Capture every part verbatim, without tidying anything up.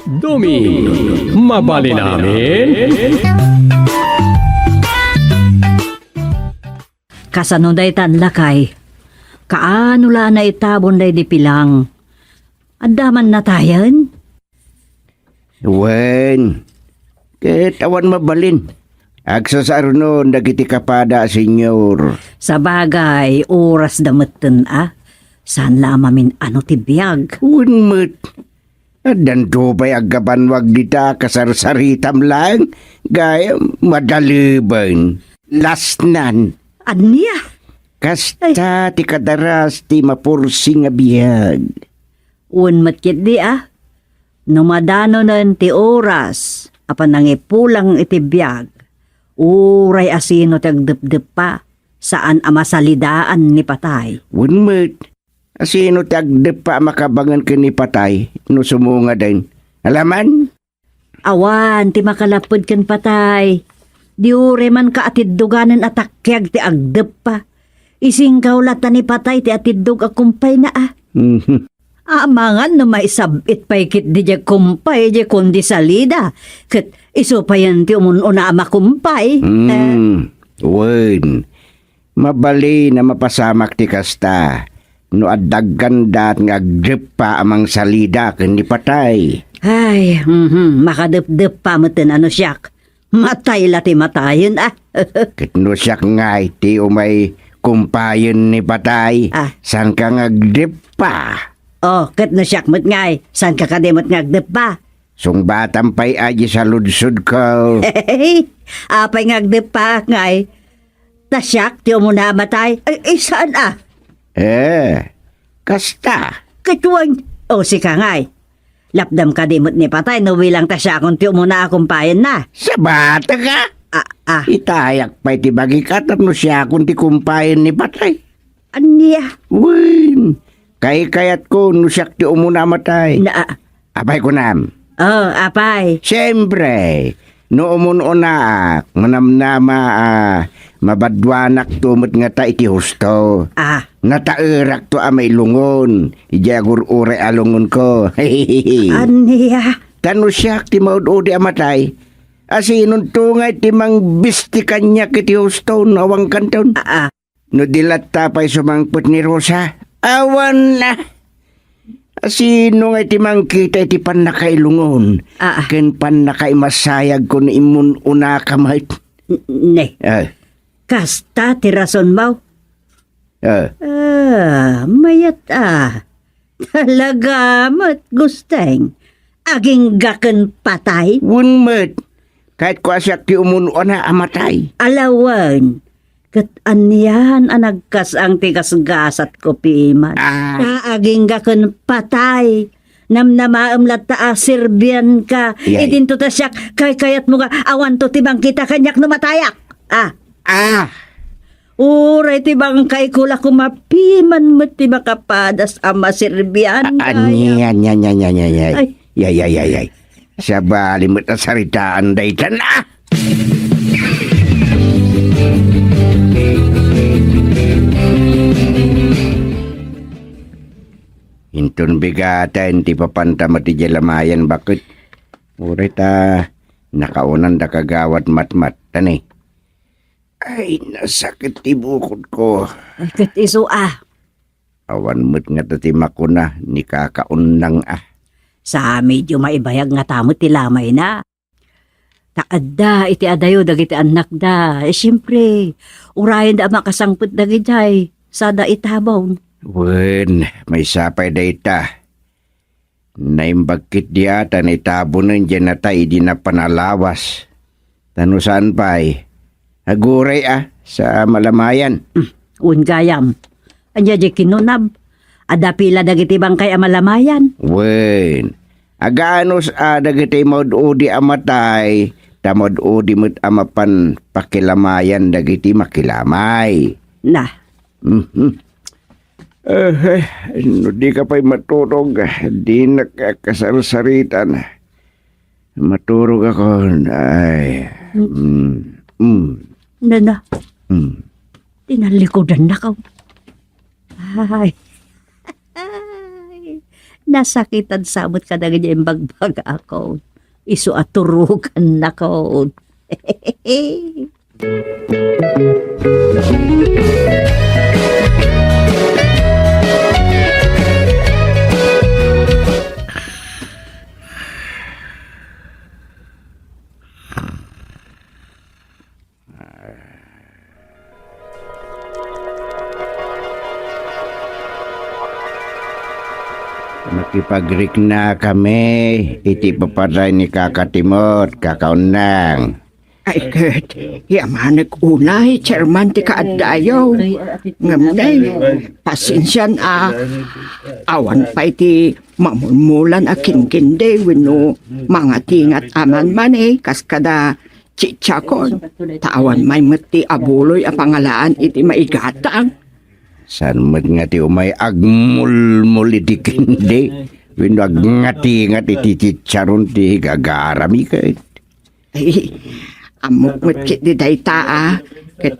Dumi, mabalin amin? Kasano daytan, lakay? Kaano la a naitabon daydi pilang? Adda man natayen? Wen, ket awan mabalin. Agsasarunon dagiti kapada a senior. Sabagay, orasda metten a. Saan la a mamin-ano ti biag. Wen met. Addanto pay aggabanwag dita kasarsaritam laeng, gayam, madaleben. Lasnan. Ania? Kasta ti kadaras ti mapursing a biag. Wen met ketdi a, no madanonen ti oras a panangipulang iti biag, uray asino ti agdepdeppa, saan a masalidaan ni patay. Wen met, asino ti agdeppa a makabangen ken ni patay no sumungaden? Alaman? Awan ti makalapped ken patay. Di uray man ka atiddoganen a takkiag ti agdeppa. Isinggaw latta ni patay ti atiddog a kumpayna a. Mhm. Amangan no maisab-it pay ketdi diay kumpay diay kundi salida. Ket isu payen ti umun-una a makumpay. Mm, wen. Mabalin a mapasamak ti kasta no adda aggandat nga agdeppa a mangsalida ken ni patay. Ay, mhm, makadepdeppa metten a no siak. Matay la ti matayen, a. Ket no siak ngay ti umay kumpayen ni patay, ah, saanka nga agdeppa? Oh, ket no siak met ngay, saanka kadi met nga agdeppa? Sungbatam pay a diay saludsodko. Apay nga agdeppaak ngay? Ta siak ti umuna a matay? Ay, ay, saan a? Eh, kasta. Ket wen, o sika ngay. Lapdam kadi met ni patay no bilang ta siakon ti umuna a kumpayenna? Sabatek a? Ah, ah. Itayak pay ti bagik a tapno siakon ti kumpayen ni patay. Ania? Wen, kaykayatko no siak ti umuna a matay. Na, ah. Apay kunam? Oh, apay? Siempre, no umun-unaak, manamnama a mabaduanakto met ngata iti husto. Ah. Nataerakto a mailungon, idiay agur-uray a lungonko. Ania? Ta no siak ti maud-udi a matay, asinonto ngay ti mangbisti kaniak iti husto no awan kanton? Ah, ah. No di latta pay sumangpet ni Rosa, awan na. Asino ngay ti mangkita iti pannakailungon? Ah, ah. Ken pannakaimasayagko no immun-unaka met? N-, ne. Ah. Kasta ti rasonmo? Ah. Ah, mayat a. Talaga met, Gusteng. Agingga ken patay? Wen met. Kayatko a siak ti umun-una a matay. Alawen. Ket anian a nagkas-ang ti gasgasatko, piman. Ah. Ta agingga ken patay. Namnamaem latta a serbianka. Yay. Idinto ta siak, kaykayatmo nga awanto ti mangkita kaniak no matayak. Ah. Ah. Uray ti bangkayko la koma piman met ti makapadas a maserbian. A-, ania, ania, ania, ania, ania. Ay. Yay, yay, yay, yay. Sabali met a saritaan daytan, ah! Inton bigaten ti papanta met idiay lamayan baket. Uray ta nakaunanda kagawad matmat, tani. Ay, nasakit ti bukodko. Ay, ket isu a. Awan met ngata ti makuna ni kakaunang a. Sa medyo maibayag ngata met ti lamayna. Ta adda iti adayo dagiti annakda. Eh, siempre, urayenda a makasangpet dagidiay, sada itabon. Wen, maysa pay dayta. Naimbag ketdi a ta naitabonen diay natay idi napan a lawas. Ta no saan pay, aguray a sa malamayan. Hmm, wen gayam. Ania diay kinunam? Adda pila dagiti bangkay a malamayan? Wen, aganus a dagiti maud-udi a matay, ta maud-udi met a mapan pakilamayan dagiti makilamay. Na. Mhm. Eh, eh, no di ka pay maturog, dinak kasarsaritan. Maturog ako. Ay. Mm. Mm. Mm. Nana. Mm. Tinalikudan na ka. Ay. Ay. Nasakitan sa met kadagiti imbagbagakon. Isu a turogannakon. Makipagriknakami iti ipapatay ni Kaka Timot, Kaka Unnang. Ay, ket, yamanek unay, Chairman, ti kaaddayo. Ngem ne, pasensian a, awan pay ti mamulmulan a kinkinde wenno mangatingat a manmani kas kada chichakon, ta awan may met ti abuloy a pangalaan iti maigatang. Saan met nga ti umay agmulmul iti kinde wenno agngatingat iti chicharon ti gagarami ket. Ay, ammok met ketdi dayta a, ket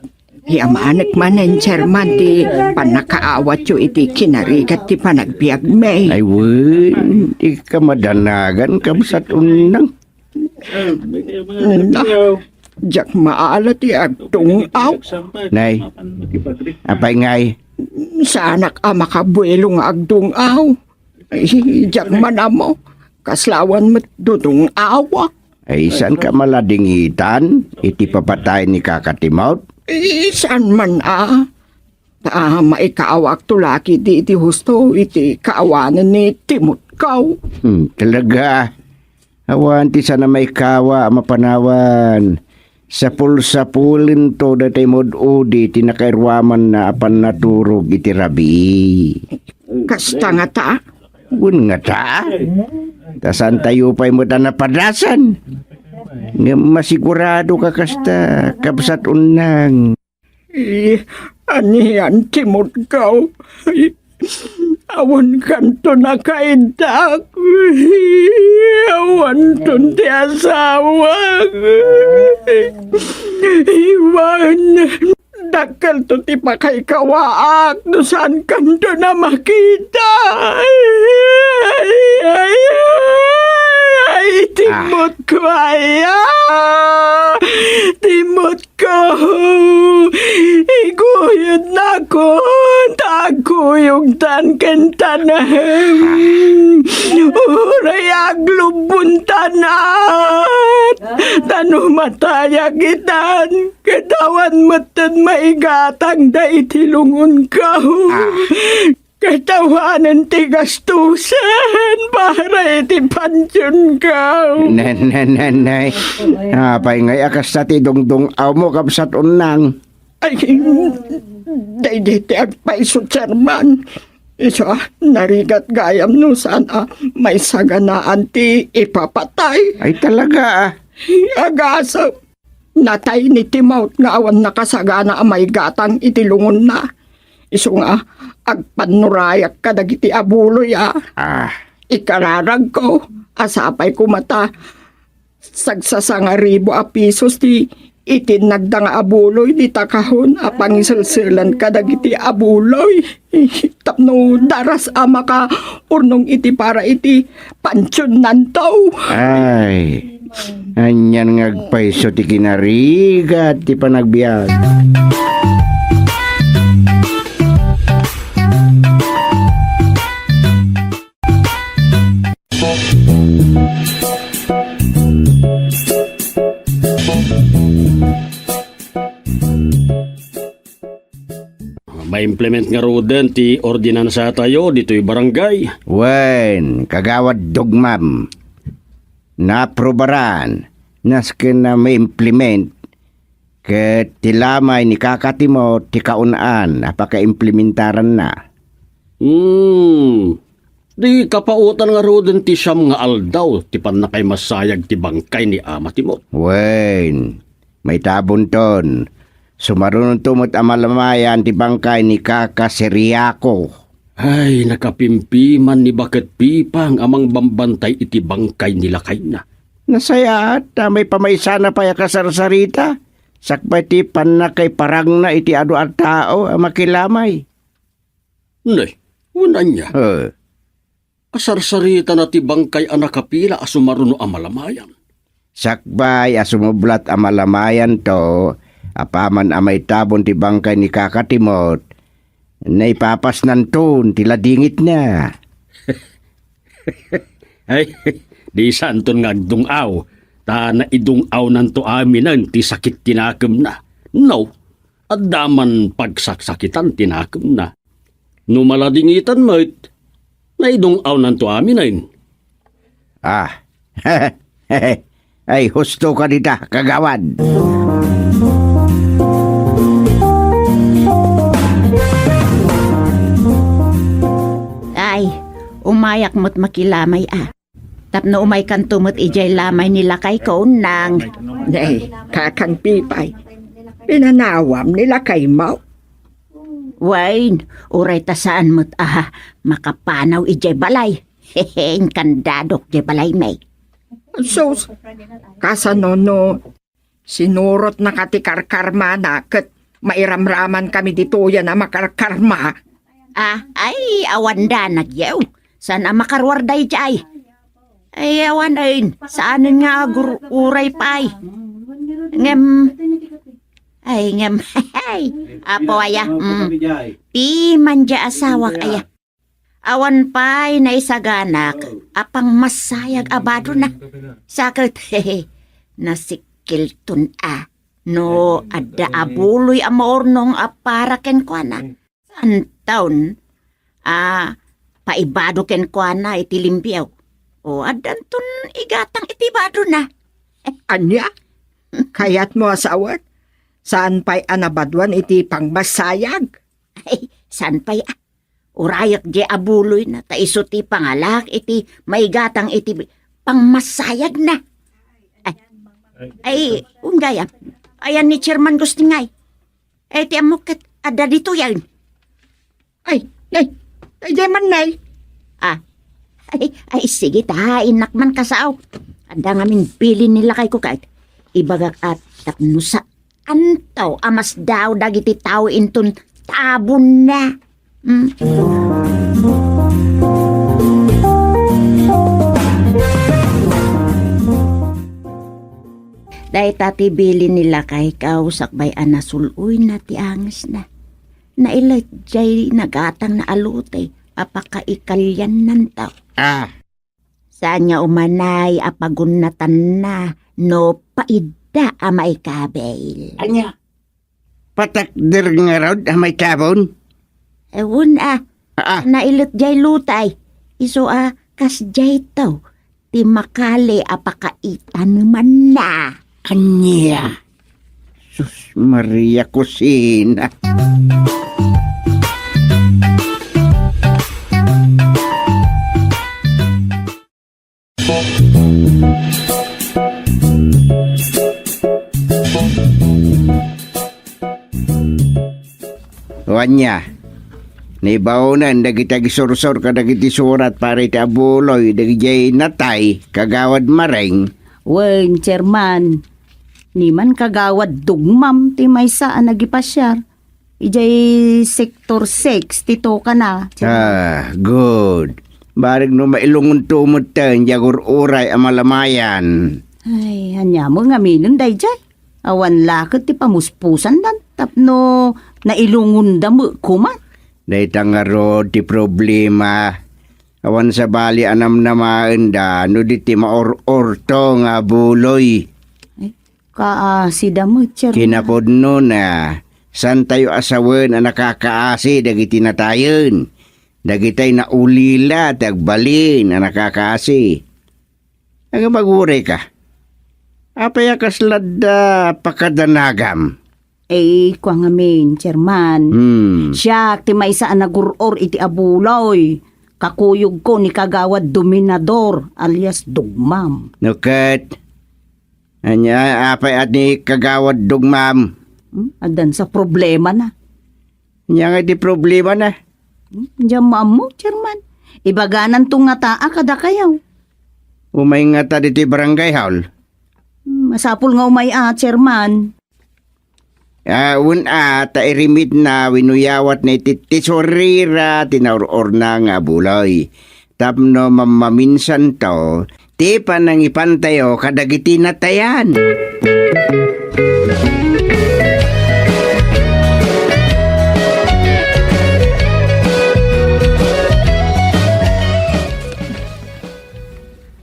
yamanek manen, Chairman, ti pannakaawatyo iti kinarigat ti panagbiagmi. Ay, wen, di ka madanagan, Kabsat Unnang. Na, diak maala ti agdung-aw. Nay, apay ngay? Saanak a makabuelo nga agdung-aw. Ay, diak man ammo. Kasla awan met dudung-awak. Ay, saan ka maladingitan iti papatay ni Kaka Timot? Ay, saan man a. Ta maikawakto la ketdi iti husto iti kaawanan ni Timotkaw. Hmm, talaga. Awan ti saan a maikawa a mapanawan. Sapul-sapulento daytoy mud-udi ti nakairuamanna a pannaturog iti rabii. Kasta ngata? Wen ngata? Ta saantayo pay met a napadasan. Ngem masigurado ka kasta, Kabsat Unnang. Eh, anian ti mutkaw? Awan kanto nakaiddak. Awanton ti asawak. Iwan, dakkelto ti pakaikawaak no saan kanto na makita. Ay, ay, ay, ay, ti mutko, ay, ah. Ti mut- ko, iguyodnakon, ta agkuyogtan ken tanem. Uray aglubbontanak, ta no matayak itan, ket awan metten maigatangda iti lungonko. Ah. Ket awanen ti gastusen para iti pansionko. Nay, nay, nay, nay. Apay ngay a kasta ti dungdung-awmo, Kabsat Unnang? Ay, daydi ti agpayso, Chairman. Isu a, narigat gayam no saan a maisaganaan ti ipapatay. Ay, talaga, ah. Agasem. Natay ni Timot nga awan nakasagana a maigatang iti lungonna. Isu nga agpannurayak kadagiti abuloy a. Ah. Ikararagko a sapay koma ta sagsasangaribu a pisos ti itinnagda nga abuloy dita kahon a pangiselselan kadagiti abuloy. Tapno daras a makaurnong iti para iti pansionnanto. Ay, anian nga agpayso ti kinarigat ti panagbiag. Maimplement ngaruden ti ordinansatayo ditoy barangay. Wen, Kagawad Dugmam, naaprubaran, nasken a maimplement, ket ti lamay ni Kaka Timot ti kaun-an a pakaimplementaranna. Hmm. Di kapaotan ngaruden ti siam nga aldaw ti pannakaimassayag ti bangkay ni Ama Timot. Wen, maitabonton, sumarunonto met a malamayan ti bangkay ni Kaka Siriaco. Ay, nakapimpiman ni Baket Pipang a mangbambantay iti bangkay ni lakayna. Nasayaat ta maipamaysana pay a kasarsarita, sakbay ti pannakaiparangna iti adu a tao a makilamay. Ne, wen ania? Eh. Kasarsaritana ti bangkay a nakapila a sumaruno a malamayan. Sakbay a sumublat a malamayanto, apaman a maitabon ti bangkay ni Kaka Timot, naipapasnanton ti ladingitna. Ay, di santon nga agdung-aw, ta naidung-awnanto aminen ti sakit ti nakemna. No, adda man pagsaksakitan ti nakemna. No maladingitan met, naidung-awnanto aminen. Ah, ay, husto ka dita, kagawad. Ay, umayak met makilamay a. Tapno umaykanto met idiay lamay ni lakayko, Nang. Nay, Kakang Pipay, pinanawam ni lakaymo? Wen, uray ta saan met a makapanaw idiay balay. Inkandadok diay balaymi. Sus, kasano no sinurotnaka ti karkarmana ket mairamraman kami ditoyen a makarkarma? Ah, ay, awan danag yaw. Saan a makaruar daydiay? Ay, awan, ay, saanen nga agur-uray pay. Ngem, ay, ngem, ay, apo aya, mm. Piman diay asawak aya. Awan pay naisaganak a pangmasayag a badona. Sa ket, nasikkilton a. No adda a buloy a maurnong a para kenkuana, saanton a paibado kenkuana iti limbiaw. O addanton igatang iti badona. Ania? Kayatmo a sawen? Saan pay a nabadoan iti pangmasayag? Ay, saan pay a Urayek diay a buloyna, ta isu ti pangalak iti maigatang iti pangmasayagna. Ay, ay, unggayam. Ayan ni Chairman Gustingay. Ay, ti ammok ket adda ditoyen. Ay, nay, ay, diay man, nay. Ah, ay, ay, sige ta, innak man kasao. Adda ngamin bilin ni lakayko ket ibagak a tapno sa Anto a masdaaw dagiti tao inton tabonna? Mm. Dayta ti bilin ni lakayko sakbay a nasul-oyna ti angesna. Nailet diay nagatangna a lote a pakaikaliannanto. Ah, Saan nga umanay a pagunnatanna no paidda a maikabil. Ania? Patakder ngarud a maitabon? Wen a, Aa. Nailet diay lotay. Isu a, kasdiay to, ti makali a pakaitanemanna. Ania? Sus Maria Kusina. Wen nia, naibaonen dagiti agsursor kadagiti surat para iti abuloy dagidiay natay, Kagawad Mareng. Wen, Chairman, ni man Kagawad Dugmam ti maysa a nagipasiar. Idiay Sector six ti tokana. Ah, good. Barek no mailungonto metten diay agur-uray a malamayan. Ay, ania met ngaminen daydiay? Awan la ket ti pamuspusandan tapno nailungonda met koma. Dayta ngarud ti problema. Awan sabali a namnamaenda no di ti maur-urto nga abuloy. Ay, Kaasida met, Chairman. Kinapudnona, saantayo a sawen a nakakaasi dagiti natayen. Dagitay naulila ti agbalin a nakakaasi. Agabagurayka. Apay a kasla adda pakadanagam? Eh, kua ngamin, Chairman. Hmm. Siak ti maysa a nagur-or iti abuloy. Kakuyogko ni Kagawad Dominador, alias Dugmam. No ket, Ania, apay a ni Kagawad Dugmam? Hmm, addan sa problemana. Ania nga iti problemana? Hmm, diak ammo, Chairman. Ibagananto ngata a kadakayo. Umay ngata ditoy barangay hall? Hmm, masapul nga umay a, Chairman. Ah, wen a, ta irimidna wenno yawatna iti tesorera ti naur-orna nga abuloy. tapno mammaminsanto ti panangipantayo kadagiti natayan.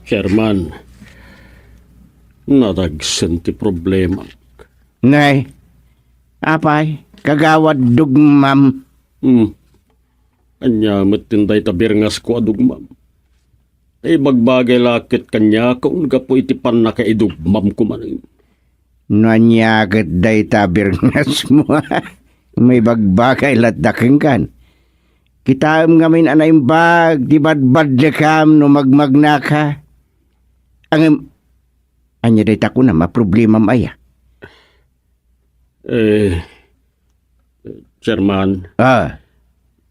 Chairman, nadagsen ti problema. Nay, apay, Kagawad Dugmam. Hmm. Ania met ti dayta birngasko a dugmam? Ay, ibagbagay la ket kaniak gapu iti pannakaidugmamko manen. No ania ket dayta birngasmo, maibagbagay latta kenkan. Kitaem ngamin a naimbag ti badbaddekam no magmagnaka. Ngem, ania dayta kunam a problemam aya? Eh, Chairman, Ah,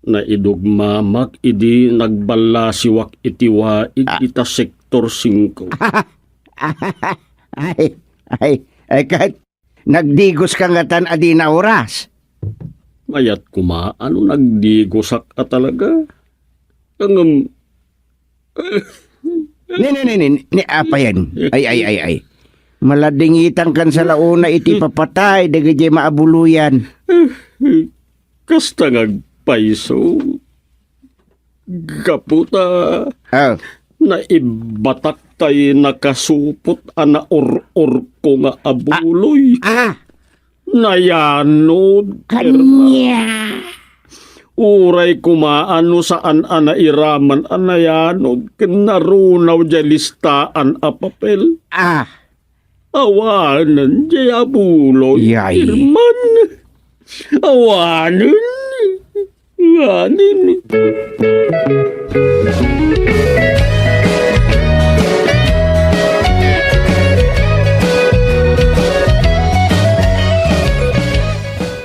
naidugmamak idi nagballasiwak iti waig Ah. ita Sektor singko. Ay, ay, ay, ket nagdigoska ngatan a dina oras. Mayat koma a no nagdigosak a talaga. Ngem, Ni, ni, ni, ni, ni, apayen. Ay, ay, ay, ay. Maladingitankan sa launa iti papatay dagiti maabuloyan. Kasta nga agpayso. Gapu ta Ah. naibatak tay nakasupot a naur-urko nga abuloy. Ah. Nayanod, Ania? Uray koma a no saan a nairaman a nayanod ken narunaw diay listaan a papel. Ah. Awanen diay abuloy, Yay. Chairman. Awanen. Awanen.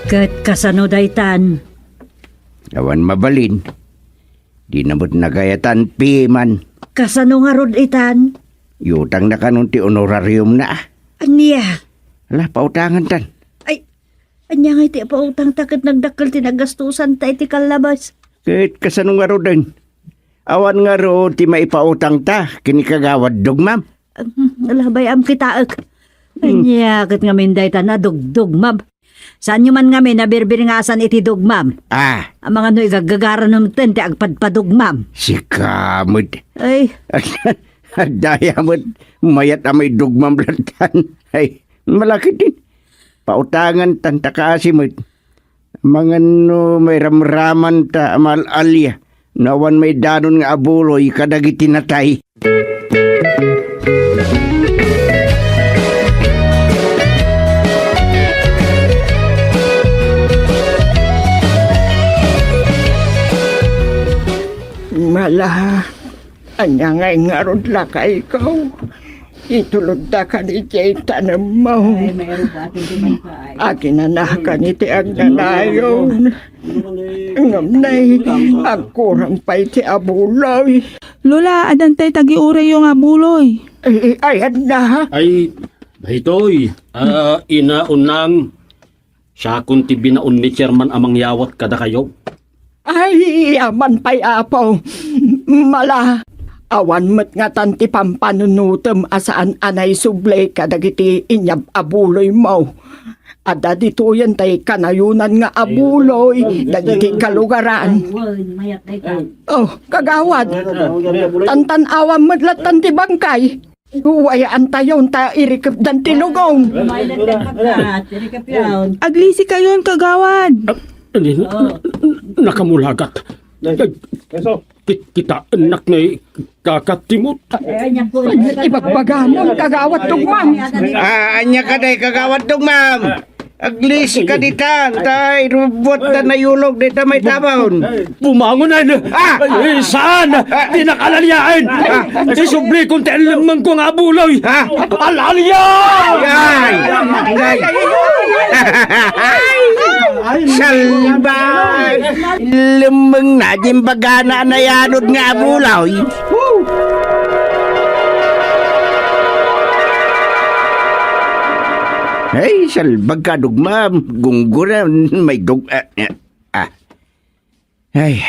Ket kasano daytan? Awan mabalin. Dina met nagayatan piman. Kasano ngarud itan? Iutangna kanon ti honorariumna, a. Ania? Ala, pautangantan. Ay, ania ngay ti pautangta ket nagdakkel ti nagastusanta iti kallabas? Ket kasano ngaruden? Awan ngarud ti maipautangta ken ni Kagawad Dugmam? Ala, bay-am kitaek. Hmm. Ania ket ngamin dayta nadugdugmam? Saanyo man ngamin a birbirngasan iti dugmam? Ah. Amangan no igaggagaranom ten ti agpadpadugmam. Sika met. Ay. Adda aya met mayat a maidugmam lattan. Ay, malakit din. Pautangantan ta kaasi met. Amangan no mairamramanta a maal-alia no awan maidanon nga abuloy kadagiti natay. Mala, ania ngay ngarud lakayko? Itulodda kadi diay tanemmo. Akinanakan iti agnanayon. Ngem nay, agkurang pay ti abuloy. Lola, addan tay tagiurayyo nga abuloy. Ay, ay, adda. Ay, daytoy, ah, Ina Unang, siakon ti binaon ni Chairman a mangyawat kadakayo. Ay, aman pay, Apo. Mala, awan met ngatan ti pampanunotem a saan a naisubli kadagiti inyab a buloymo. Adda ditoyen tay kanayonan nga abuloy dagiti kalugaran. Oh, kagawad, tantan-awam met lattan ti bangkay. Uwayaantayon ta irikepdan ti lugong. Aglisikayon, kagawad. Ah, ani, na-, na-, nakamulagat. Ay, ki-, kitaennak ni Kaka Timot. Ania ti bagbagamon, kagawad Dugmam? Ah, ania kadi, kagawad Dugmam? Aglisika ditan, ta irubuatta nayulog dita maitabon. Bumangon, ay, Ah! ay, saan? Ah! Di nakalaliaen. Ah! Isublikon ti allemmengko nga abuloy. Ah! Alalia! Ay! Ay! Salbag! Lemmengna, di imbagana a nayanod nga abuloy. Ay, salbag ka, Dugmam. Gunggura, may dug-, ah, ah, ah. Ay.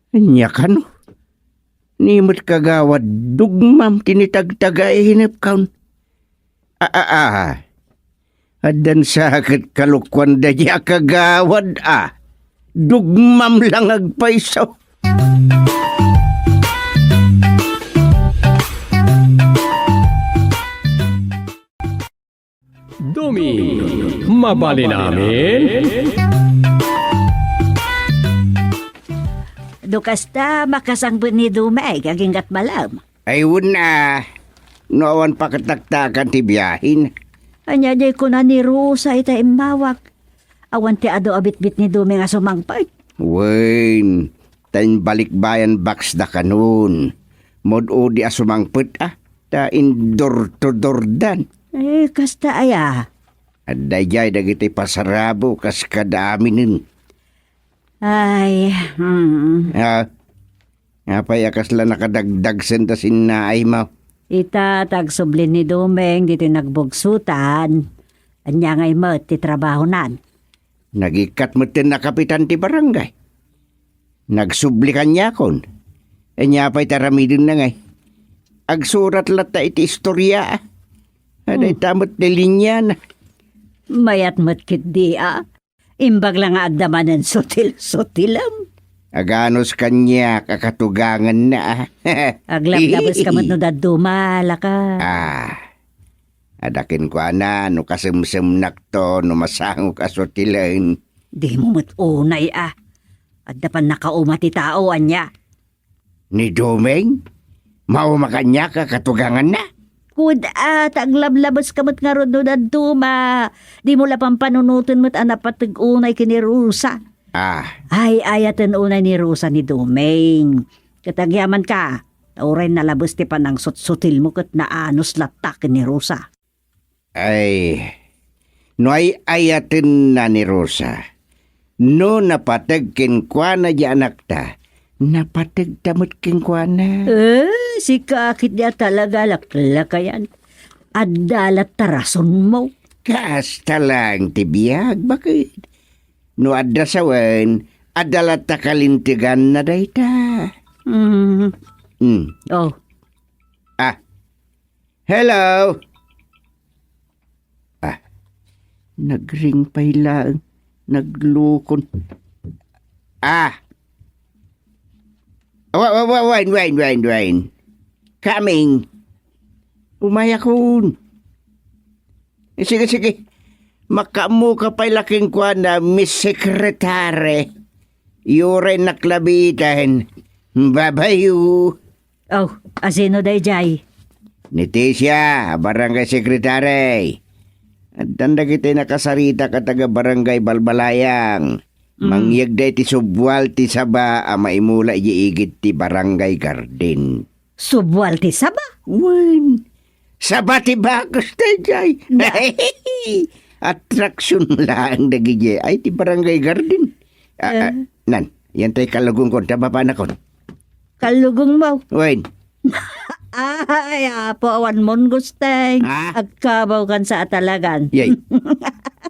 Ania kano? Ni met kagawad, dugmam ti nitagtaga a hinepkon. A, a, a. Addan sa ket kalokuan daydi a kagawad a. Dugmam lang agpayso. Duming, mabalin amin? No kasta, makasangbut ni Duming, agingga't malem. Ay, wen a, no awan pakataktakan ti biahen. Ania diay kuna ni Rosa ita immawag? Awan ti adu a bitbit ni Duming a sumangpet. Wen, ta imbalikbayan box da kanon. Mod-udi a sumangpet a, ta in door to door dan. Eh, kasta aya? Adda idiay dagiti pasarabo kas kadaminen. Ay, hmm. Ah, apay a kasla nakadagdagsen ta sinnaaymo? Ita, ta agsubli ni Duming ditoy nagbugsotan. Ania ngay met ti trabahonan? Nagikkat metten a kapitan ti barangay. Nagsubli kaniakon. Ania pay ti aramidenna ngay? Agsurat latta iti istoria, a. Ada Hmm. ita met ti liniana. Mayat met ketdi, a. Imbag la nga adda manen sutil-sutilem. Aganus kaniak a katuganganna, a. Aglablabes ka met no dadduma, laka. Ah. Adda kenkuana no kasemsemnakto no masangok a sutilen. Dimo met unay a. Adda pannakauma ti tao, ania? Ni Duming? Mauma kaniak a katuganganna? Kud a, ta aglablabes ka met ngarud no dadduma. Dimo la pampanunoten met a napateg unay ken ni Rosa. Ah. Ay-ayaten unay ni Rosa ni Duming. Ket agyamanka, uray nalabes ti panangsutsutilmo ket naanus latta ken ni Rosa. Ay, no ay-ayatenna ni Rosa, no napateg kenkuana di anakta, napategta met kenkuana. Eh, sika ketdi a talaga laklakayan. Adda latta rasonmo. Kasta lang ti biag, baket. No adda sawen, adda latta kalinteganna dayta. Mm. Mm. Oh. Ah. Hello? Ah, nagring pay laeng. Naglukon. Ah. Wa-, wa-, wa-, wine, wine, wine, wine. Coming. Umayakon. Eh, sige, sige. Makaammoka pay la kenkuana, Miss Secretary. Uray naklabitan. Babayo. Oh, asino daydiay? Ni Tisha, barangay secretary. Addan dagiti nakasaritak a taga-barangay Balbalayang. Mm. Mangyegda iti subwal ti saba a maimula idiay igid ti barangay garden. Subwal ti saba? Wen, saba ti bakes daydiay. Na. Attraction laeng dagiti ay ti barangay garden. Ah, ah, Eh. Nan, yan tay kalugongko, ta mapanakon. Kalugongmo? Wen. Ay, apo, awan mon gusteng. Ah? Agkabaw kan sa atalagan. Yay.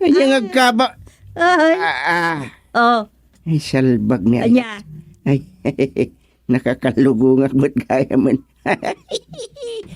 Ay, yung agkabaw. Ay. Ah, ah. Oh. Ay, salbag ni Anya? Ay, nakakalugongak met gaya man.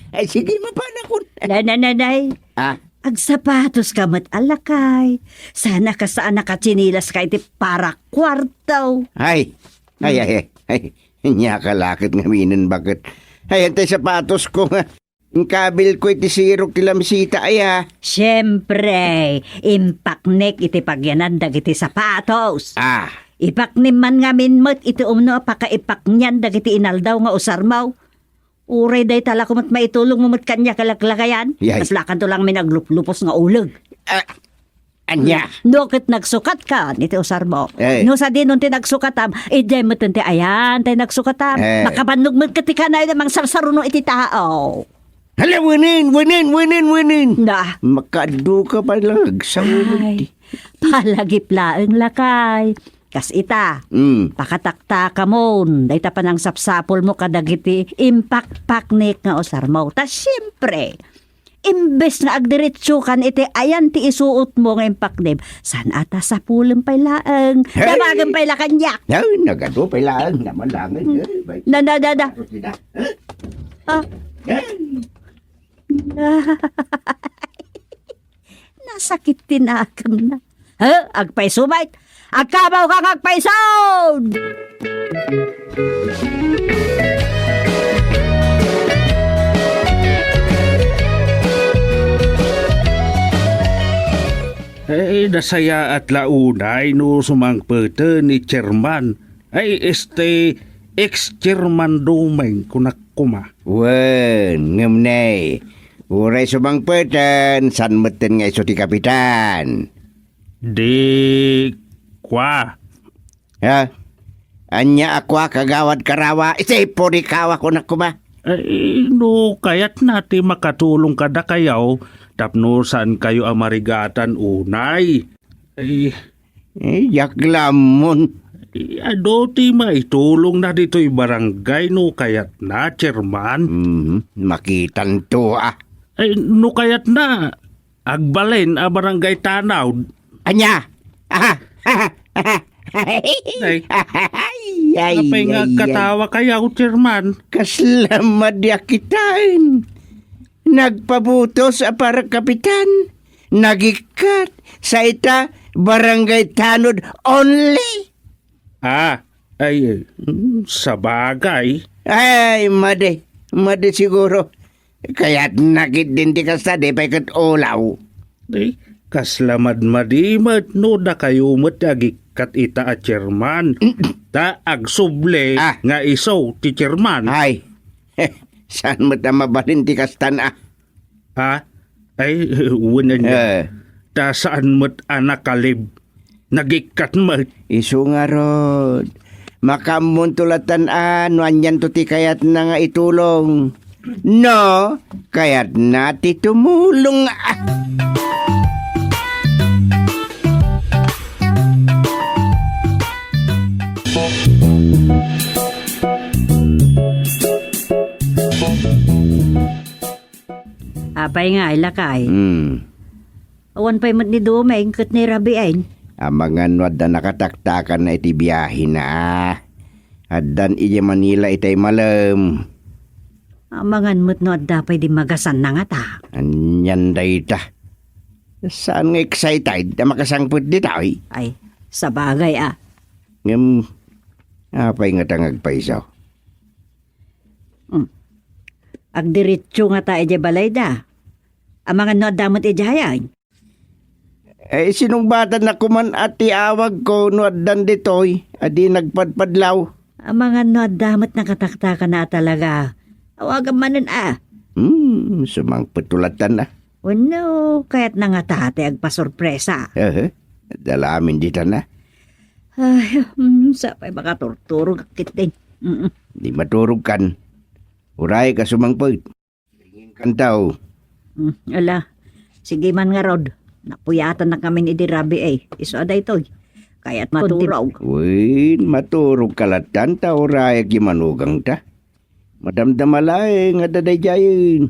Ay, sige, mapanakon. Nay, nay, nay, nay. Ah? Agsapatos ka met a lakay. Sana ka saan nakatsinilas ka iti para kwarto. Ay, ay, ay, ay, ay. Nia ka laket ngaminen baket. Ay, antay sapatos ko nga. Inkabil ko iti sirok ti lamsita, aya. Siempre, impaknek iti pagyanan dagiti sapatos. Ah. Ipaknem man ngamin met iti umno a pakaipaknian dagiti inaldaw nga usarmo. Uray dayta la ko met maitulongmo met kaniak a laklakayan. Yay. Kaslakanto lang min agluplupos nga uleg. Ah, ania? No ket nagsukat ka, iti usarmo. Eh. No sadino ti nagsukatam, idiay met ti ayan, tay nagsukatam. Eh. Makabannog met ket ti kanay na mangsarsaruno iti tao. Hala, wenen, wenen, wenen, wenen. Na. Makaaddo ka pa lang, agsaulog Ay, ti. Palagip laeng lakay. Kas ita, Mm. pakataktakamon, dayta panangsapsapulmo kadagiti impakpaknek nga usarmo. Ta siempre, Imbes nga agdiretsokan iti ayan ti isuotmo nga impaknem, saan a ta sapulem pay laeng. Hey! Damagen pay la kaniak. Ay, nagadu pay laeng, naman laeng. Hmm. Eh, bay. Na, na, na, na. Ano sila? Ah. Hey! Nasakit ti nakemna. Ha? Agpayso met. Agkabaw kang agpayso! Eh, nasayaat la unay no sumangpeten ni Chairman. Ay, este, ex-chairman Doming, kunak koma. Wen, ngem ne, uray sumangpeten, saan metten nga isu ti kapitan? Di kua. Ha? Ania a kua, kagawad Karawa? Iti pudikawa, kunak koma. Eh, no kayatna ti makatulong kadakayo, tapno saankayo a marigatan unay. Eh, Eh, diak la ammon. Eh, adu ti maitulongna ditoy barangay no kayatna, Chairman. Mhm, makitanto, ah. Eh, no kayatna, agbalin a barangay tanod. Ania? Aha, aha, aha, aha. Ay. Ay, ay, apay nga ay, ay. Agkatawa kayo, Chairman? Kasla madi a kitaen. Nagpabutos a para kapitan. Nagikkat, sa ita, barangay tanod only. Ah, ay, mm, sabagay. Ay, madi. Madi siguro. Kayatna ketdin ti kasta, di pay ket ulaw. Ay, kasla madmadi met no dakayo met ti agikkat ita a chairman. Ta agsubli Ah. nga isu ti chairman. Ay, saan met a mabalin ti kastan, ah? Ha? Ay, wen ania. Eh. Ta saan met a nakalib. Nagikkat met. Isu ngarud. Makaammonto lattan a no anianto ti kayatna nga itulong. No, kayatna ti tumulong. Ah. Apay nga, ay lakay. Hmm. Awan pay met ni Doming ket ni Rabiin. Amangan no adda nakataktakanna iti biahena. Addan idiay Manila itay malem. Amangan met no adda pay di magasanna ngata. Anian dayta? Saan nga excited a makasangpet ditoy? Ay, sabagay a. Ngem, apay ngata nga agpayso? Hmm. Agdiretso ngata idiay balayda. Amangan no adda met idiay. Eh, sinungbatanna koman a ti awagko no addan ditoy a di nagpadpadlaw. Amangan no adda met nakataktakanna a talaga. Awagan manen a. Hmm, sumangpet lattan a. Wenno, kayatna ngata ti agpasorpresa. Ehe, adda la amin ditan a. Ay, hmm, sapay makaturturog ketdin. Mm-mm. Di maturogkan. Uray ka sumangpet. Kantaw. Hmm, ala. Sige man ngarud. Napuyatannak ngamin idi Rabi, eh. Isu a daytoy. Kayat maturog. Wen, maturogka lattan ta uray agimmanugangta. Madamdama laeng nga adda daydiayen.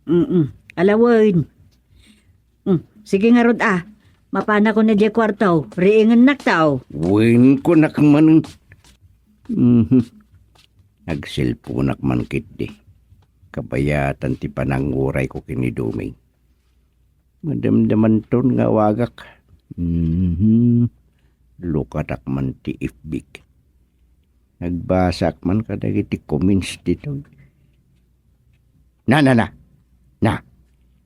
Mm-mm. Ala wen. Hmm, sige ngarud a. Mapanakon idiay kuarto. Riingennakto. Wen, kunak manen. Mhm. Agselponak man ketdi. Kabayatan ti panangurayko ken ni Doming. Madamdamanton nga awagak. Mhm. Lukatak man ti F B. Nagbasak man kadagiti comments ditoy. Na, na, na. Na.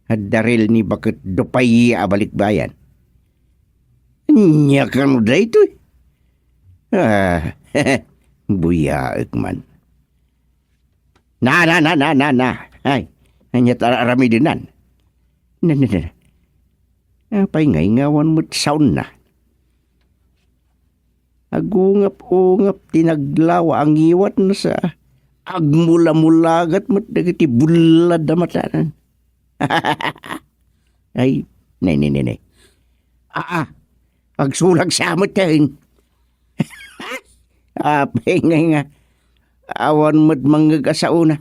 Adda reel ni baket Dupay a balikbayan. Ania kano daytoy? Ah, buyaek man. Na, na, na, na, na, na. Ay, ania ti ar-aramidennan? Na, na, na. Apay ngay nga awan met sound na? Agungap-ungap ti naglaw a ngiwatna sa agmula-mulagat met dagiti bullad a matanan. Ay, nay, nay, nay, nay. Aa, agsulag sa met tayen. Apay ngay nga awan met mangngeg a saona.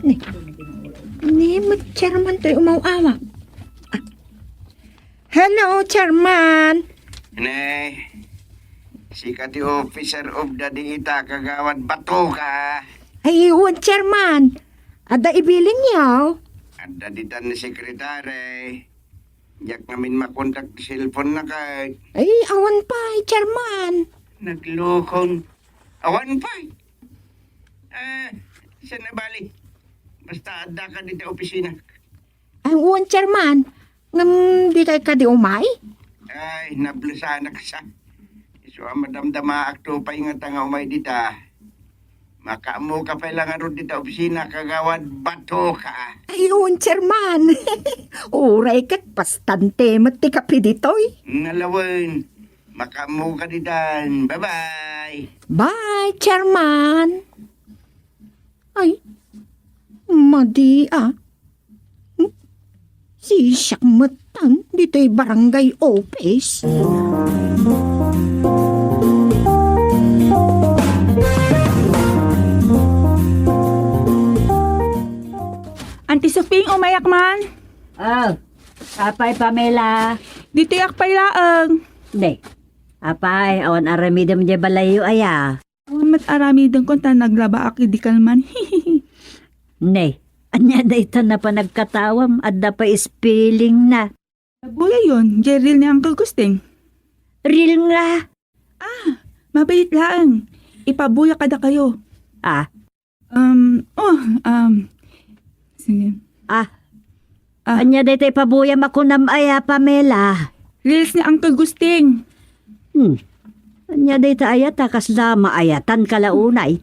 Ni, ni, met chairman toy umaw-awag. Ah. Hello, chairman. Ne, sika ti officer of the day ita, Kagawad Batuka. Ay, wen, chairman. Adda ibilin niyo? Adda ditan ni sekretary. Diak ngamin makontak ti cellphone na kay. Ay, awan pay, chairman. Naglukong. Awan pay. Ah, saan na bali? Basta adda ka dita opisina. Ay, wen, Chairman. Ngem di kay kadi umay? Ay, nablesanak sa. Isu a madamdamaak to pay nga ta nga umay dita. Makaammo ka pay la ngarud dita opisina, kagawad, bato ka. Ay, wen, Chairman. Uray ket bastante met ti kape ditoy. Nalawen, makaammo ka ditan. Bye-bye. Bye, Chairman. Ay, madi a. Hmm? Sisiak metten ditoy barangay office. Auntie Sofing, umayak man. Oh, apay, Pamela? Ditoyak pay laeng. Ne, apay, awan aramidem diay balayyo aya? Awan met aramidenko ta naglabaak idi kalman. Ne, ania dayta napan nagkatawam? Adda pay spelling na. Nabuyayon, diay reel ni Uncle Gusting. Reel nga? Ah, mabait laeng. Ipabuya kadakayo. Ah? Um, oh, um, sige. Ah, Ah. Ania dayta ipabuyam a kunam aya, Pamela? Reels ni Uncle Gusting. Hmm. Ania dayta aya ta kasla maayatan ka la unay?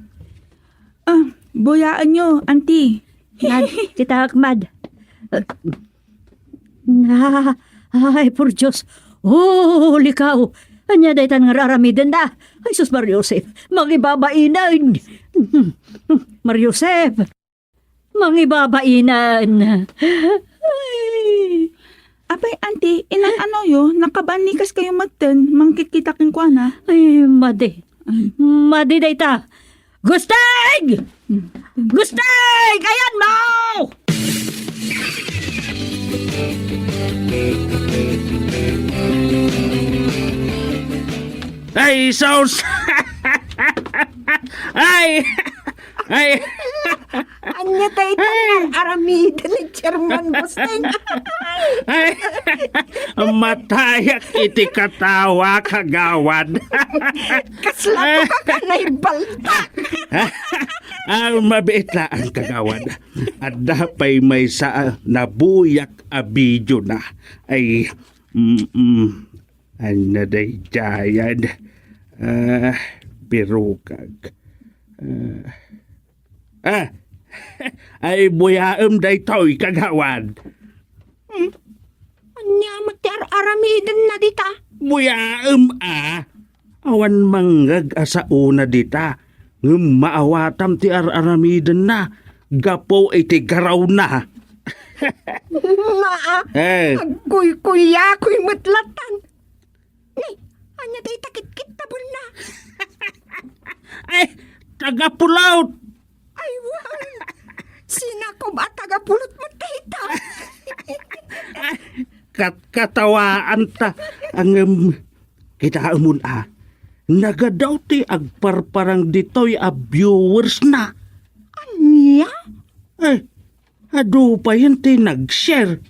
Ah, buyaenyo, Auntie. Mad, kitaek, Mad. Ah, ay, por Dios. Oh, likaw. Ania daytan nga ar-aramiden da? Ay, sus, Maria Josep. Mangibabainen. Maria Josep. Mangibabainen. Ay. Apay, Auntie, inan-anoyo, nakabaannikaskayo metten, mangkitkita kenkuana? Ay, madi. Ay. Madi dayta. Gusting! Hmm. Gusting! Ayanmo! Ay, sus! Ay! Ay! Ania dayta nga ar-aramiden ni Chairman Gusting? Ay! Matayak iti katawa, kagawad. Kasla to ka ka naibaltak. Ah, mabiit laeng, kagawad. Adda pay maysa a nabuyak a video na. Ay, mm, mm. Ania daydiay? Ah, birukag. Ah. Ah. Ay, buyaem daytoy, kagawad. Hmm? Ania met ti ar-aramidenna dita? Buyaem, a. Awan mangngeg a saona dita, ngem maawatam ti ar-aramidenna gapu iti garawna. Naa, eh. Agkuykuyakoy met latan. Ni, ania dayta kitkit ta bunna? Ay, taga Pulot! Ay, wen. Sinakob a taga Pulot met dayta. Ay, kat-, katawaan ta. Ngem, kitaemon a, nagadaw ti agparparang ditoy a viewers na. Ania? Eh, adu payen ti nag-share.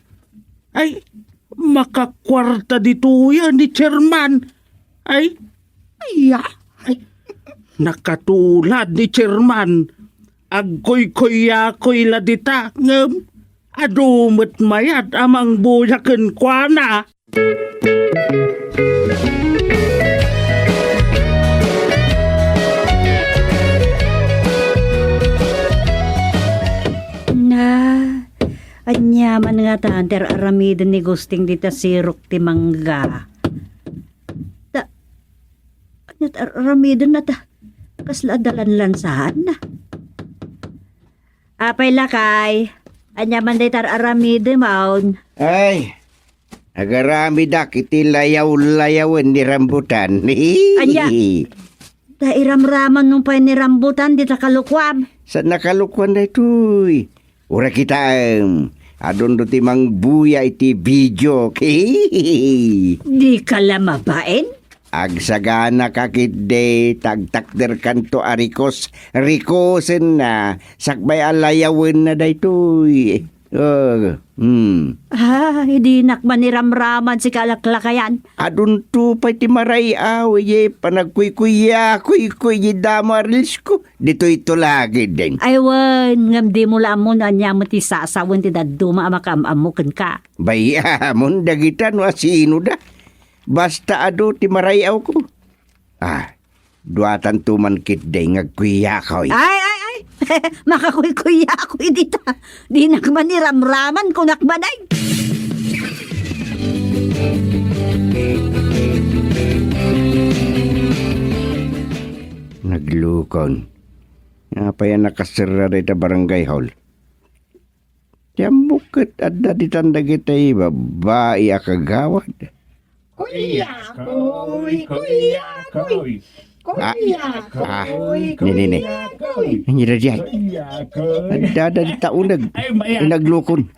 Ay, makakuarta ditoy a ni Chairman. Ay. Aya? Ay, nakatulad ni Chairman. Agkuykuyakoy la dita, ngem adu met mayat a mangbuya kenkuana. Na, ania man ngata ti ar-aramiden ni Gusting dita sirok ti mangga? Ta, ania ti ar-aramidenna ta? Kasla adda lanlansaanna. Apay, lakay, ania man dayta ar-aramidem, awn? Ay, agaramidak iti layaw-layawen ni rambutan. Ania? Ta iramraman nung pay ni rambutan dita kalukuam? Saan a kalukuan daytoy? Uray kitaem, adun do ti mangbuya iti video. Dika la mabain? Agsagana ka ketdi, ta agtakderkanto a rikos-, rikosenna sakbay a layawenna daytoy. Ah, hmm. Ay, dinak maniramraman, sikalaklakayan. Adunto pay ti maray-aw, idiay panagkuykuyakuyko idiay damo a reelsko. Ditoy tulagiden. Ay, wen, ngem dimo la ammo no ania met ti sasawen ti dadduma a makaam-ammo kenka. Bay-amon dagita no asinoda. Basta adu ti maray-awko. Ah, duatanto man ketdi nga agkuyakoy. Ay, ay, ay! Makakuykuyakoy dita. Dinak maniramraman, kunak man ay. Naglukon. Apay a nakaserra dayta barangay hall? Ti ammok ket adda ditan dagiti babai a kagawad. Kuyakoy, kuyakoy, Ah, kuyakoy, ah, ni, ni, ni. Kuyakoy. Ania daydiay? Kuyakoy. Adda dita uneg. Ay, maya. Inaglukon.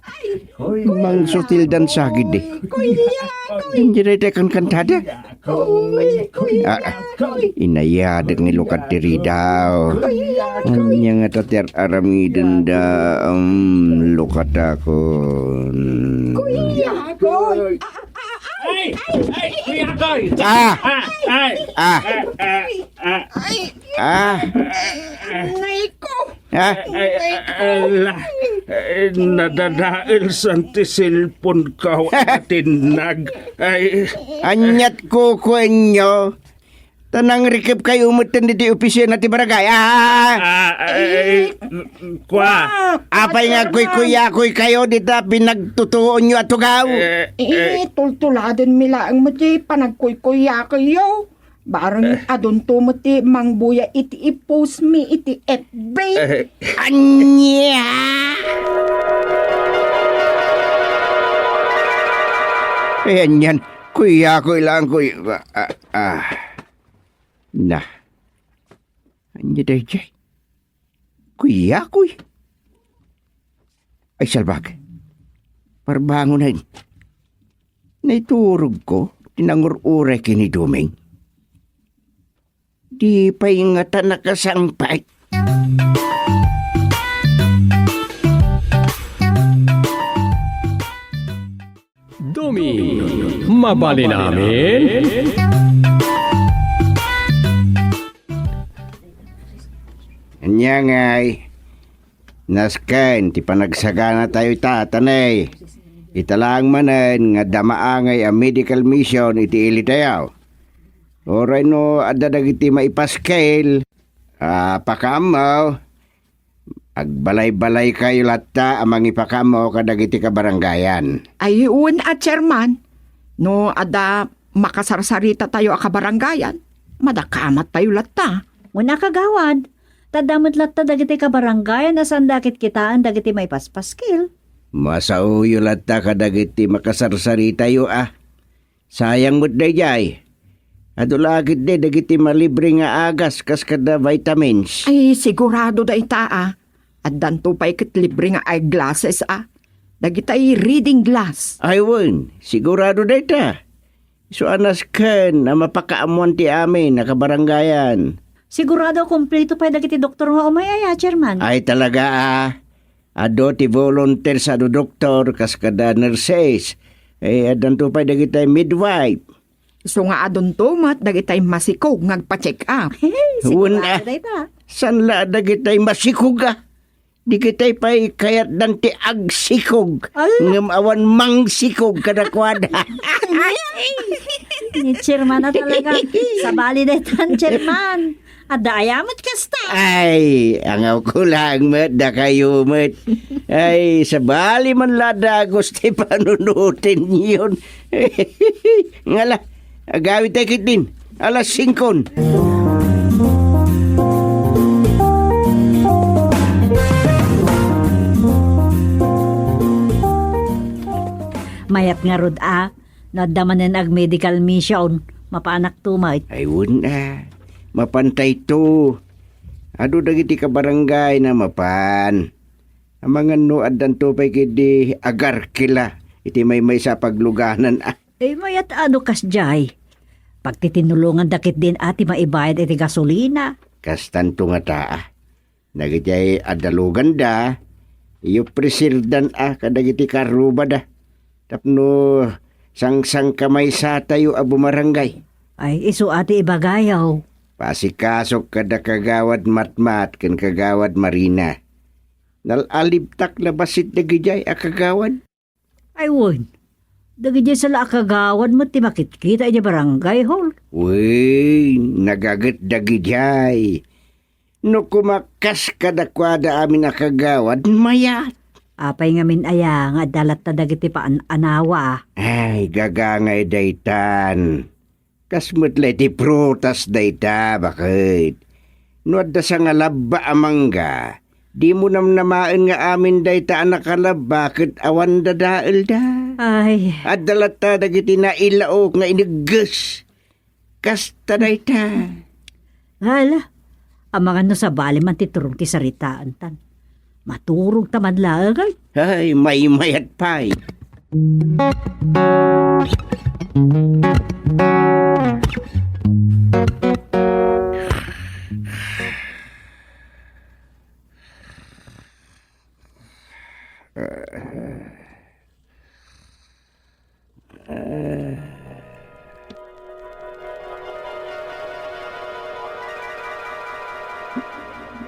Ay, Mangsutildan sagid, eh. Kuyakoy. Ania dayta kankantada? Kuyakoy, Ah, ah. kuyakoy. Inayadek ni Lukat ti ridaw. Kuyakoy. Ania ngata ti ar-aramidenda, um, Lukatakon? Kuyakoy. Ay! Ay! Kuyakoy! Ah! Ah! Ay! Ah! Ah! Ah! Ay! Ah! Aray ko! Ah! Ay, ay, ala, eh, nadadaelsan ti cellphone ko, atinag. Ay. Aniat kukuenyo? Ta nangrikep kayo metten ditoy opisina ti barangay. Ah! Ah, ay, ay, kwa. Apay nga agkuykuyakoy kayo dita pinagtutuonyo a tugaw? Eh, Eh, eh. Tultuladenmi laeng met ti panagkuykuyakayyo. Bareng Eh. adunto met ti mangbuya iti i-post mi iti F B. Eh. Ania? Eh, anian, kuyakoy lang, kuy-, ah, ah, ah. Na. Ania daydiay? Kuyakoy. Ay, salbag. Parbangonen. Naiturogko ti nangur-uray ken ni Doming. Di pay ngata nakasangpet. Doming, mabalin amin? Ania ngay? Nasken ti panagsaganatayo ita, tanay. Ita laeng manen nga adda maangay a medical mission iti ilitayo. Uray no adda dagiti maipaskil a pakaammo, agbalay-balaykayo latta a mangipakaammo kadagiti kabarangayan. Ay, wen a, Chairman. No adda makasarsaritatayo a kabarangayan, madakamattayo latta. Wen a, Kagawad, ta adda met latta dagiti kabarangayan a saanda a kitkitaen dagiti maipaspaskil. Masaoyo latta kadagiti makasarsaritayo a. Sayang met daydiay. Adu la ketdi dagiti malibre nga agas kas kada vitamins. Ay, sigurado dayta a. Addanto pay ket libre nga eyeglasses a. Dagitay reading glass. Ay wen, sigurado dayta. Isu a nasken a mapakaammoan ti amin a kabarangayan. Sigurado a kompleto pay dagiti doktor nga umay aya, Chairman. Ay talaga a. Adu ti volunteers a doktor kas kada nurses. Eh, addanto pay dagitay midwife. Isu nga adunto met dagitay masikog nga agpa-check up. Hey, Wen, sigurado ah. dayta. Saan la dagitay masikog a? Dagitay pay kayatdan ti agsikog. Ala. Ngem awan mangsikog kadakuada. Ni Chairman a talaga. Sabali daytan, Chairman. Adda aya met kasta? Ay, angawko laeng met, dakayo met. Ay, sabali man la dagus ti panunutenyon. Ngala, agawid tayo ketdin. Alas singkon. Mayat ngarud a, no adda manen ag medical mission, mapanak tumet. Ay, wen a. Mapantayto. Adu dagiti kabarangay na mapan. Amangan no addanto pay ketdi agarkila iti maymaysa a pagluganan a. Eh, mayat adu kasdiay. Pagtitinulonganda ketdin a ti maibayad iti gasolina. Kastanto ngata a. Dagiti ay adda luganda, Iyopresirdan a kadagiti karrubada tapno sangsangkamaysatayo a bumarangay. Ay, isu a ti ibagayo. Pasikasok kada Kagawad Matmat ken Kagawad Marina. Nal-alibtak la bassit dagidiay a kagawad. Ay, wen. Dagidiay sa la a kagawad met ti makitkita idiay barangay hall. Wen, nagaget dagidiay. No kumakkas kadakuada amin a kagawad, mayat. Apay ngamin aya nga adda latta dagiti paan-anawa? Ay, gagangay daytan. Kas met la iti prutas dayta, baket. No adda sangalabba a mangga, dimo namnamaen nga amin dayta a nakalabba ket awan dadaelda. Ay. Adda latta dagiti nailaok nga inegges. Kasta dayta. Hala, amangan no sabali man ti turong ti saritaantan. Maturogta man laeng, ay. Ay, maymayat pay.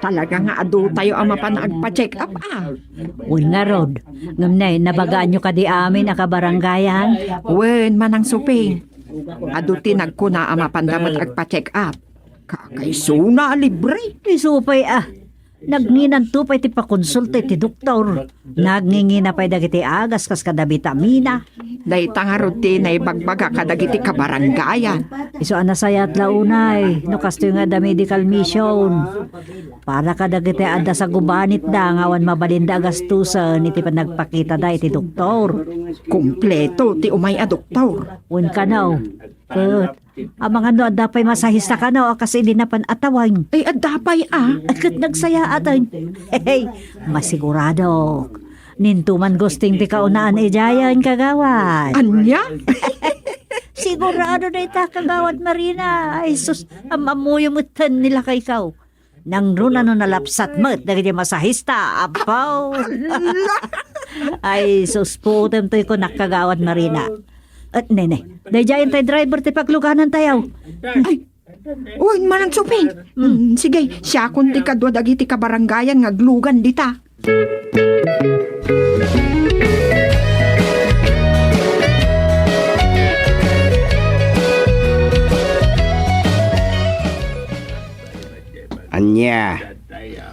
Talaga nga adu tayo a mapan agpa-check up, ah. Wen ngarud, ngem nay, nabagaanyo kadi amin a kabarangayan? Wen, Manang Suping. Adu ti nagkuna a mapanda met agpa-check up. Kakaisuna a libre. Isu pay, ah. Nagnginanto pay ti pakonsulta iti doktor. Nagngingina pay dagiti agas kas kada bitamina. Dayta ngarud ti naibagbaga kadagiti kabarangayan. Isu a nasayaat la unay, no kastoy nga adda medical mission. Para kadagiti adda sagubanitda nga awan mabalinda a gastusen iti panagpakitada iti doktor. Kompleto ti umay a doktor. Wen kano, ket amangan no adda pay masahista kano a kas idi napan a tawen. Ay, adda pay, ah. Ket nagsayaaten. Hey, masiguradok. Ninto man gusting ti kaunaan idiayen, kagawad. Ania? Sigurado dayta, kagawad Marina. Ay, sus, am-ammoyo metten ni lakayko. Nangruna no nalapsat met dagiti masahista, apo. Ala! Ay, sus, putem toy kunak, kagawad Marina. Et nene, daydiayen tay driver ti pagluganan tayo. Ay, wen, Manang Suping. Mm. Mm, sige, siakon ti kadua dagiti kabarangayan nga aglugan dita. Ania,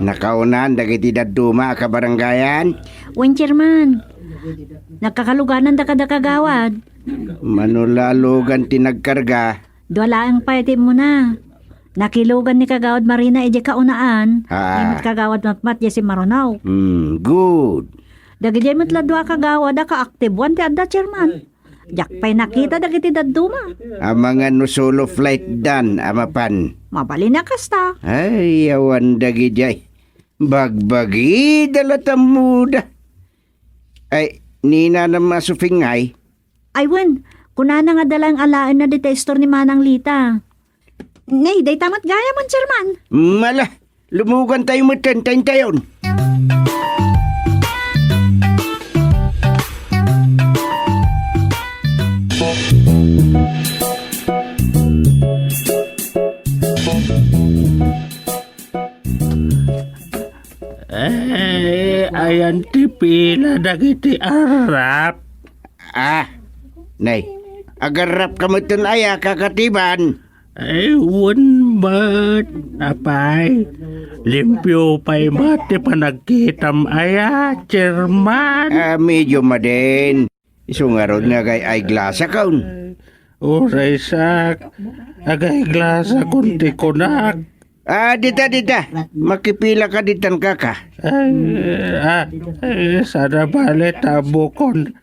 nakaunaan dagiti dadduma a kabarangayan? Wen, Chairman. Nagkakalugananda kada kagawad. Mano la a lugan ti nagkarga? Dua laeng pay ti immuna. Nakilugan ni Kagawad Marina idiay kaunaan. Ah. Ni met Kagawad Matmat idiay simmaruno. Hmm, good. Dagidiay met la dua a kagawad a kaaktiboan ti adda, Chairman. Diak pay nakita dagiti dadduma. Amangan no solo flight dan a mapan. Mabalin a kasta. Ay, awan dagidiay. Bagbagida la tammuda. Ay, ni Nanang Suping ngay? Ay, wen, kunana nga adda laeng alaenna dita istor ni Manang Lita. Nay, dayta met gayam, Chairman. Mala, lumugan tayo metten, tayo tayon. Eh, ayan ti pila dagiti arrap. Ah, nay, agarrap ka metten aya, Kaka Tiban? Ay, wen met, apay. Limpio pay met ti panagkitam aya, Chairman. Ah, medyo madin. Isu ngarud nga agay-eyeglassakon. Uray siak, agay-eyeglassakon ti kunak. Ah, dita, dita. Makipila ka ditan, kaka. Ay, ah, ay, saan a bale ta ammokon.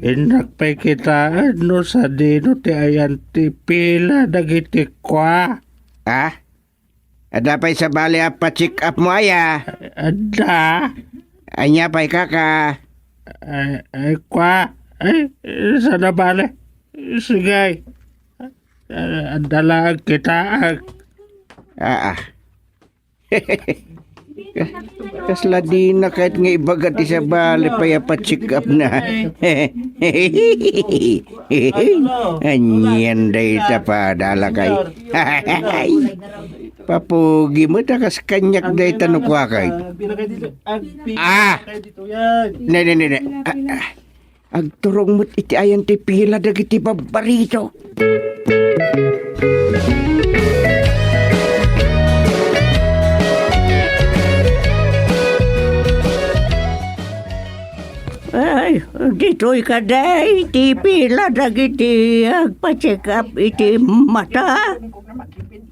Innak pay kitaen no sadino ti ayan ti pila dagiti kua. Ah? Adda pay sabali a pa-check up mo aya? Adda. Ania pay, kaka? Ay, ay, kua. Ay, saan a bale. Sige. Adda laeng kitaek. Aa. Kasla dina kayat nga ibaga ti sabali pay a pa-check up na. Anian dayta pa, lakay. Papugi met a kas kaniak dayta no kuakay. Ah! Ne, ne, ne, ne. Ah, ah. Agturong met iti ayan ti pila dagiti babbarito. Ay, ditoy kadi ti pila dagiti agpa-check up iti mata?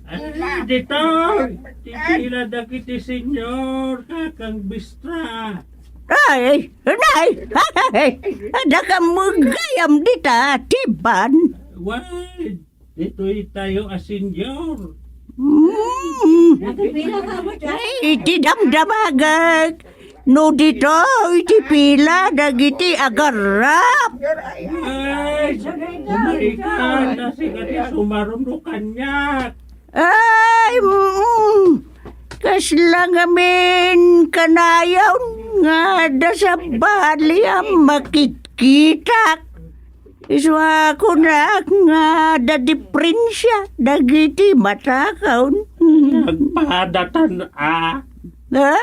Ah, ditoy ti pila dagiti senior, kakang bistra. Ay, nay! Ay, adda ka met gayam dita, Tiban. Wait, ditoy tayo a senior. Mm. Ay, iti damdamagek. No ditoy ti pila dagiti agarrap. Ay, umay ka, ta sika ti sumaruno kaniak. Ay, mm, kasla ngamin kanayon nga adda sabali a makitkitak. Isu a kunak nga adda diferensia dagiti matakon. Nagpadatan a. Ha?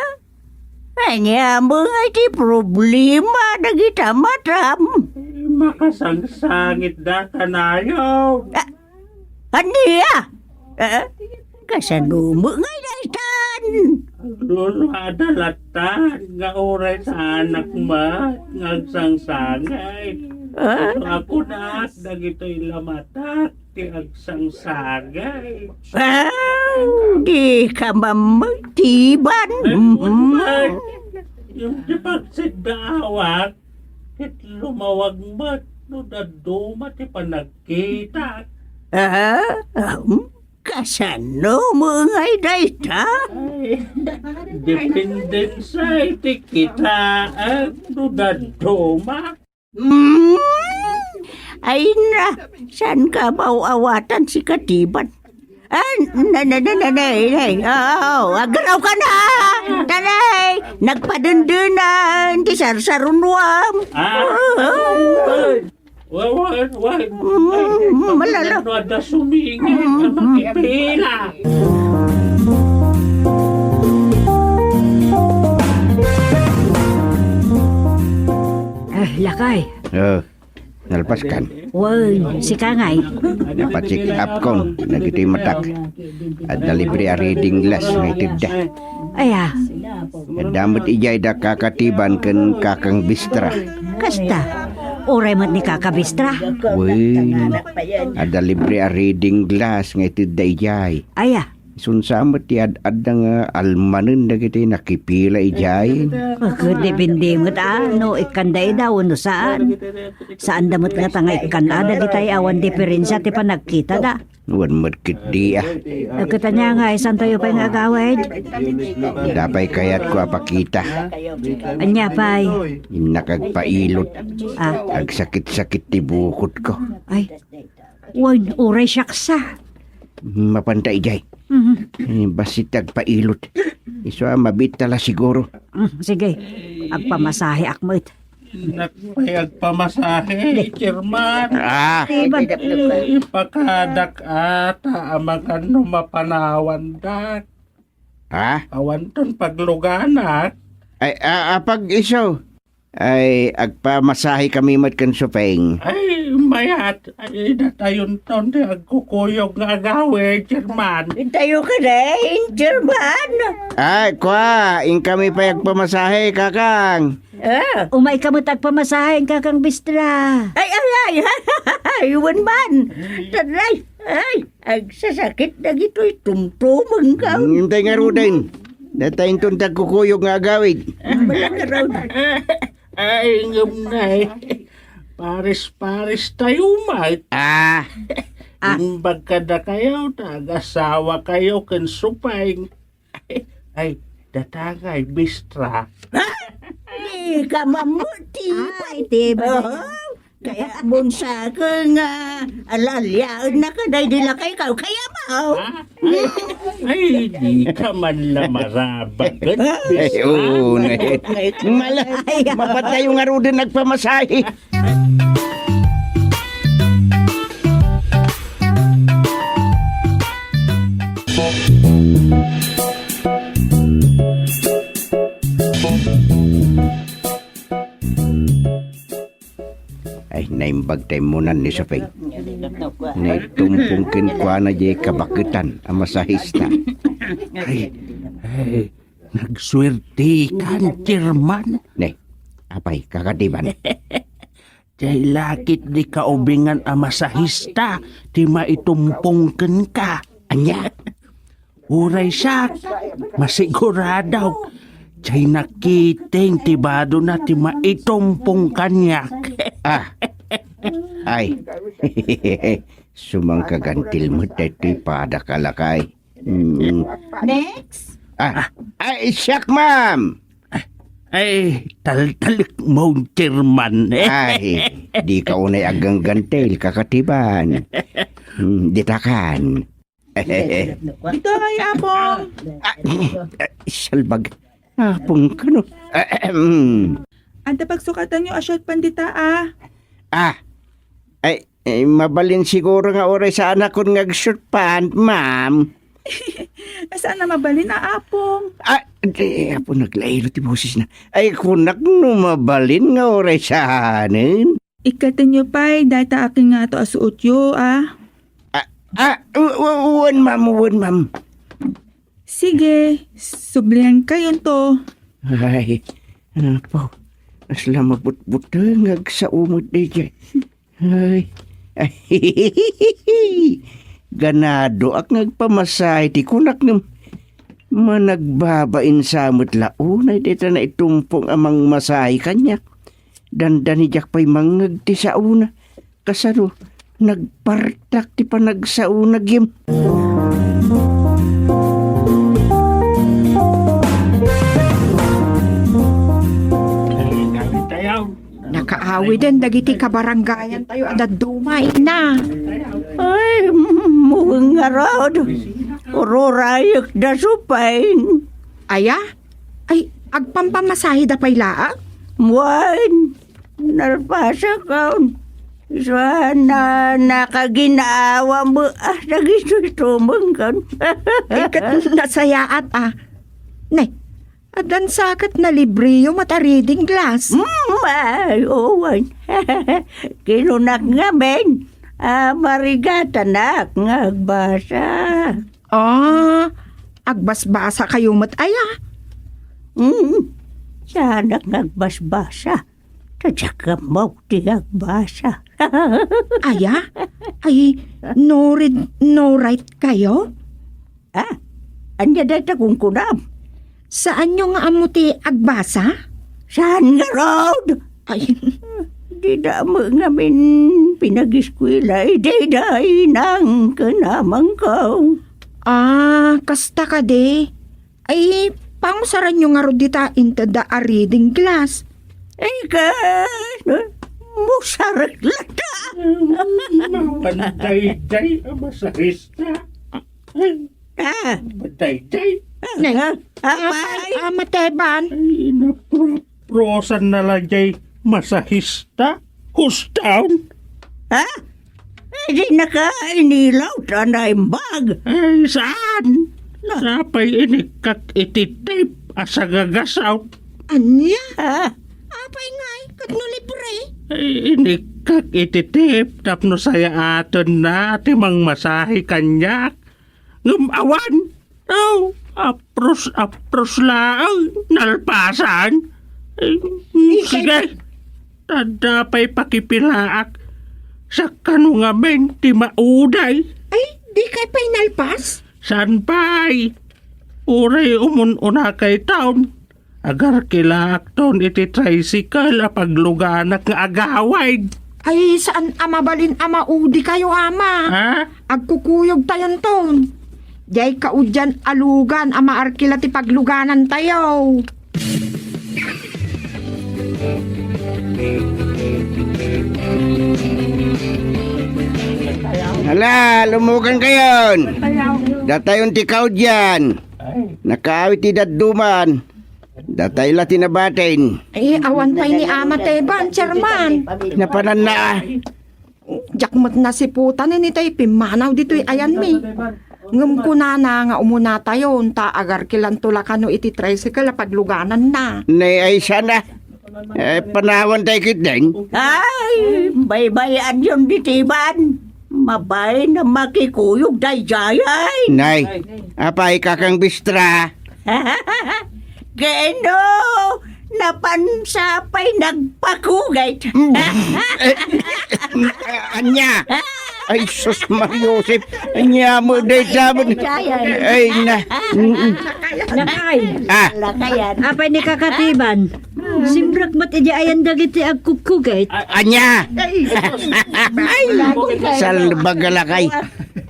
Ania met ngay ti problema dagita matam? Makasangsangit da kanayon. Ah, Ania? Eh, kasano met ngay daytan? Agluluada latta nga uray saanak met nga agsangsangit. Ah? Akunat dagitoy la matak ti agsangsangit. Ah, di ka mamagtiban. Ay, mm. Yung di pagsiddaawak, ket lumawag met no dadduma ti panag- Kita. Ah, um, kasano met ngay dayta? Ay, dependensa iti kita, ah, no dadduma. Hmm? Ay na, saan ka maaw-awatan si Katiban? Ah, na, na, na, na, na, na, oo, agraw ka na! Tanay, nagpadendena, ti sarsarunuam. Ah, ah, ah. Wa, wa, wa. Mm, malala. Ano, ada sumingit na makipila. Ah, lakay. Oh, nalpas kan. Wen, sika ngay. Napa-check up kon, dagiti matak. Adda libre a reading glass nga itedda. Aya. Adda met idiay da Kaka Tiban ken Kakang Bistra. Kasta, uray met ni Kaka Bistra. Wen, adda libre a reading glass nga itedda idiay. Aya. Isunsa met ti ad-adda nga almanen dagiti nakipila idiay. Ket depende met a no ikkanda ida wenno saan. Saanda met ngata nga ikkan a dagitay awan diferensia ti panagkitada. Wen met ketdi a. Ket ania nga, isantayo pay nga agawid? Adda pay kayatko a pakita. Ania pay? Innak agpailot. Ah. Agsakit-sakit ti bukotko. Ay, wen, uray siaksa. Mapanta idiay. Mhm. Eh, bassit agpailot. Isu a mabiit la siguro. Mm, sige. Agpamasaheak met. Innak pay agpamasahe, Chairman. Ah. Ipakadak a ta amangan no mapanawandak. Ha? Awanton pagluganak. Ay, a-, apag isu. Ay, agpamasahe kami met ken Supeng. Ay, mayat. Ay, datayonton ti agkukuyog nga agawid, Chairman. Intayo ka din, Chairman. Ay, kua, inkami pay agpamasahe, Kakang. Ah. Umay ka met agpamasahe, Kakang Bistra. Ay, ay, ay, ay, wen man. Taray, ay, agsasakit dagitoy tumtumengko. Intay ngaruden. Datayonton ti agkukuyog nga agawid. Malagaraw. Ay, ngem nay. Pares-pares tayo, met. Ah. Ah. Imbag kadakayo, ta agasawa kayo ken Supeng. Ay, datangay, Bistra. Ha? Di ka mamuti. Ay, di ba? Oo. Kaya bunsa ka nga al-aliaen na ka, day di lakay ka, kaya ba? Ha? Ay, di ka man la marabaket, Ay, oo, ne. Mala-, Ay, mapatayo nga ruden agpamasahe. Ay, naimbag ta immunan ni Sopeng. Naitumpong kenkuana jay kabaketan a masahista. Ay, ay, nagsuertikan, Chairman. Ne, apay, kakatiban? Jay lakit di kaubingan a masahista ti maitumpong kenka. Ania? Uray siak, masiguradok, jay nakiting ti badona ti maitumpong kaniak. Ah. Ay. Sumangkagantil met daytoy pada ka, lakay. Mm. Next. Ah, ay, siak, ma'am. Ay, taltalek mo, Chairman. Ay, di ka unay aganggantil, kakatiban. Hmm, ditakan. Ditoy, Apong. Ah, salbag. Apong kano? Ahem. Adda pagsukatanyo a short pan dita, ah. Ah. Ay, eh, mabalin siguro nga uray saanakon nga ag-short pant, ma'am. Saan a mabalin, a, Apong? Ah, di, Apo, naglairo ti bosesna. Ay, kunak no mabalin nga uray saanen. Ikkatenyo pay dayta akin ngato a suotyo, ah. Ah, ah, u-, u-, wen, ma'am, wen, ma'am. Sige, sublian kayonto. Ay, apo, asla mabutbuteng nga agsao met daydiay. Ay, ay, ganadoak nga agpamasahe ti kunak ngem managbabain sa met la unay dayta naitumpong a mangmasahe kaniak. Dandani diak pay mangngeg ti saona. Kasano, nagpartak ti panagsaona, Gim. Nakaawiden dagiti kabarangayan tayo a dadduma, ina. Ay, muweng ngarud. Ururayek da supay. Aya? Ay, agpampamasahida pay laeng? Wen, nalpasakon. Isu a nakagin-awam a dagitoy tumengkon. Ay, ket nasayaat, ah. Ne, addan sa ket nalibreyo met a reading class. Mm, ay, oo, wen. Kinunak ngamin a marigatanak nga agbasa. Ah, agbasbasa kayo met aya? Mm, saanak nga agbasbasa. Ta diak ammo ti agbasa. Aya? Ay, no read, no write kayo? Ah, ania dayta kunkunam? Saanyo nga ammo ti agbasa? Saan ngarud? Ay. Dida met ngamin pinagiskuela, daydiay nang ken amangko. Ah, kasta kadi. Ay, pangusaranyo ngarud dita inted a reading class? Ay, kas, musarek latta. Mapan daydiay a masahista. Ah. Daydiay. Ah, Ne, ah, apay? Apay, Ama Teban? Ay, inaproprosan na la jay masahista. Hustaon. Ha? Ay, di naka inilaw ta naimbag. Ay, saan? Na. Sapay inikkak iti tape a sagagasaw. Ania? Ha? Apay ngay, ket no libre? Ay, inikkak iti tape tapno sayaatenna ti mangmasahe kaniak. Ngem awan. Aw, apros-apros laeng, nalpasan. Eh, mm, Ikay sige. Tadda pay pakipilaak. Sakano ngamin ti mauday? Ay, di kay pay nalpas? Saan pay? Uray umun-unakay taon. Agarkilaakton iti tricycle a pagluganak nga agawid. Ay, saan a mabalin a maudi kayo, Ama? Ha? Agkukuyog tayonton. Diay kaudian a lugan a maarkila ti pagluganan tayo. Hala, lumugan kayon. Datayon ti kaudian. Nakaawit ti dadduman. Datay la ti nabatin. Eh, awan pay ni Ama Teban, Chairman. Napananna, ah. Diak met nasiputan ni tay pimmanaw ditoy ayanmi. Ngem kunana nga umunatayon ta agarkilanto la kano iti tricycle a paglugananna. Nay, ay sana. Eh, panawan tayo kitdin. Ay, baybay-anyon di Teban. Mabain a makikuyog daydiay. Nay, apay kakang bistra? Kano, napansa pay nagpakugay. Mm. Eh, anya? Ay, sus, Mario Joseph. Anya mo, day, sabon. Ay, na. Mm, mm. Lakay. Ah. Lakayan. Apay ni Kaka Teban? Simrak met idi ayan dagiti agkukugay. A-, anya? Ay, salbag a lakay.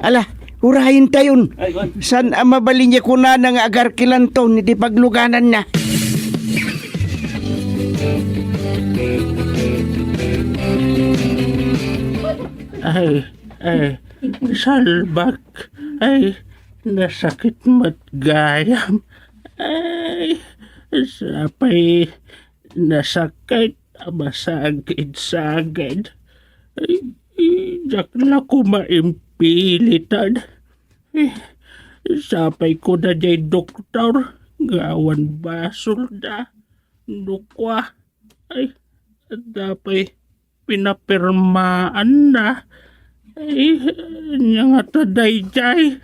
Ala, urayen tayon. Saan a mabalin ya kunana nga agarkilanton iti paglugananna? Ay, ay, salbag. Ay, nasakit met gayam. Ay, sapay nasakit a masagid-sagid. Ay, diak la koma impilitan. Eh, sapay ko daydiay doktor nga awan basolda. No kua, ay, adda pay pinapirmaanna. Ay, ania ngata daydiay?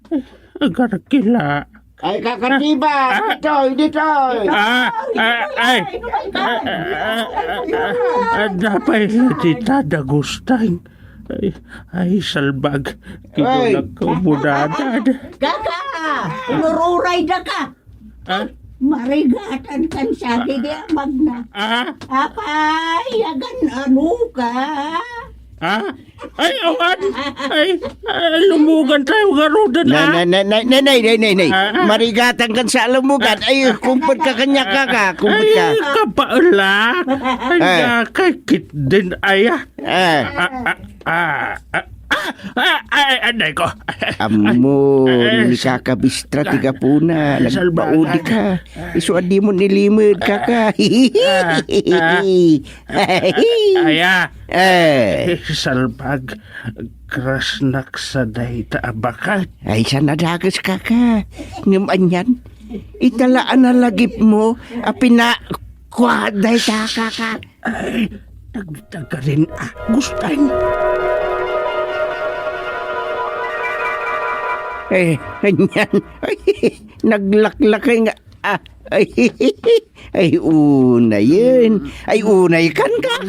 Ay, agarkila. Ay, Kaka Teban, ditoy, ditoy. Ah, ah, ay. Ah, ah, ah, ah, adda pay ti tadagustang. Ay, ay, salbag. Ay. Kidulak ko budadad. Kaka! Inururay da ka! Ha? Marigatan kan siya, didi ang magna. Ah? Apay, yagan ano ka? Ha? Ay, awan! Ay, ay, lumugan tayo, garudan, ah! Na, na, na, na, na, na, na, na, na. Ah, ah. Marigatan kan sa lumugan. Ay, kumpet ka kanya, Kaka. Kumpet ka. Ay, kapaela. Ay, ah. Kay kit din, ay, ah. Ah. Ah, ah, ah, ah, ah, ay, anay ko. Ammo, ay, ay, ni Kaka Bistra ti gapuna, salbagay. Nagpaudi ka. Isu a di mo nilimed, Kaka. Ah, ah, ah, ay, ah. Eh. Eh, salbag, krasnak sa dayta a baket. Ay, sa nadakes, Kaka. Ngem anian, itala a nalagip mo, a pina-, kua, dayta, Kaka. Ay, nagtagarin a gustang. Eh, anian. Ay, naglaklakay nga, ah, ay, ay, unayen. Ay, unay kan ka.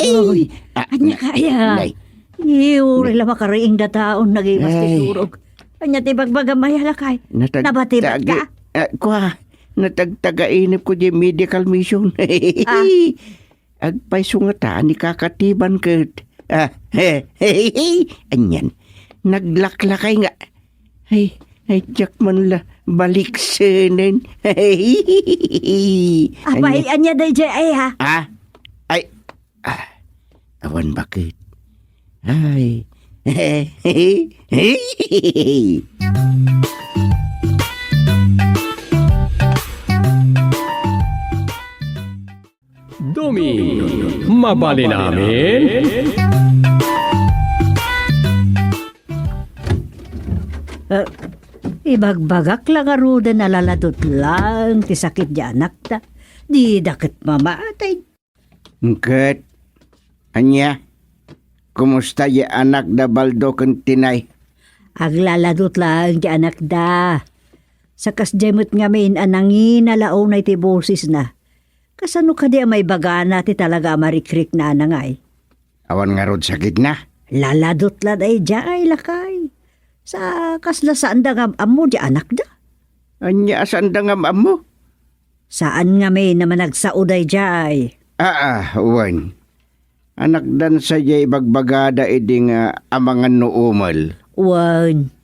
Uy, ah, ania kaya? Nay. Ni, uray la makariing dataon, nagibas ti turog. Ania ti bagbagam, ay, lakay? Natagtag-, nabatibat ka? Ah, kua, natagtagainep ko di medical mission. Ah. Agpayso ngata ni Kaka Teban ket. Ah, anian. Naglaklakay nga. Ay, ay, diak man la baliksenen. Apay, ania? Ania daydiay, ay, ha? Ah? Ay, ah, awan baket. Ay. Domi, mabalin amin? Eh, ibagbagak la ngaruden a laladut laeng ti sakit di anakta. Dida ket mamatay. Ket, ania? Kumusta di anakda Baldo ken Tinay? Aglaladut laeng di anakda. Sa kasdiay met ngamin a nangina la unay ti bosesna. Kasano kadi a maibagana ti talaga a marikrikna a nangay? Awan ngarud sakitna? Laladut la daydiay, lakay. Sa kasla saanda nga am-ammo di anakda? Ania a saanda nga am-ammo? Saan ngamin a managsao daydiay? Aa, wen. Anakdan sadiay ibagbagada idi nga amangan no umel. Wen.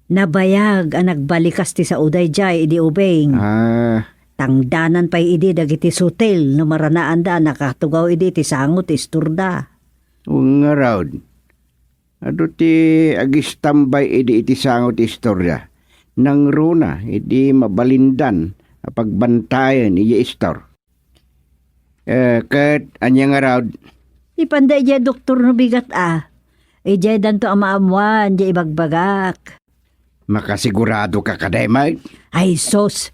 Nabayag a nagbalikas ti sao daydiay idi ubing. Ah, Tangdanan pay idi dagiti sutil no maranaanda a nakatugaw idi iti sango ti istorda. Wen ngarud, adu ti agistambay idi iti sango ti istorda. Nangruna idi mabalindan a pagbantayen idiay istor. Eh, ket ania ngarud? Ipanda idiay doktor no bigat a. Idiay danto a maammuan diay ibagbagak. Makasigurado ka kadi met? Ay sus,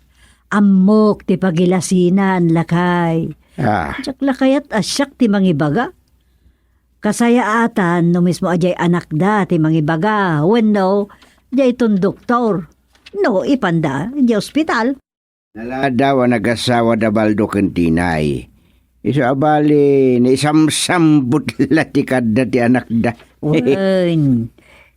ammok ti pagilasinan, lakay. Ah. Diak la kayat a siak ti mangibaga. Kasayaatan no mismo a diay anakda ti mangibaga, wenno diayton doktor. No, ipanda, diay ospital. Naladaw a nagasawa da Baldo ken Tinay. Isu a bali, naisamsambut la ti kadda ti anakda. Wen,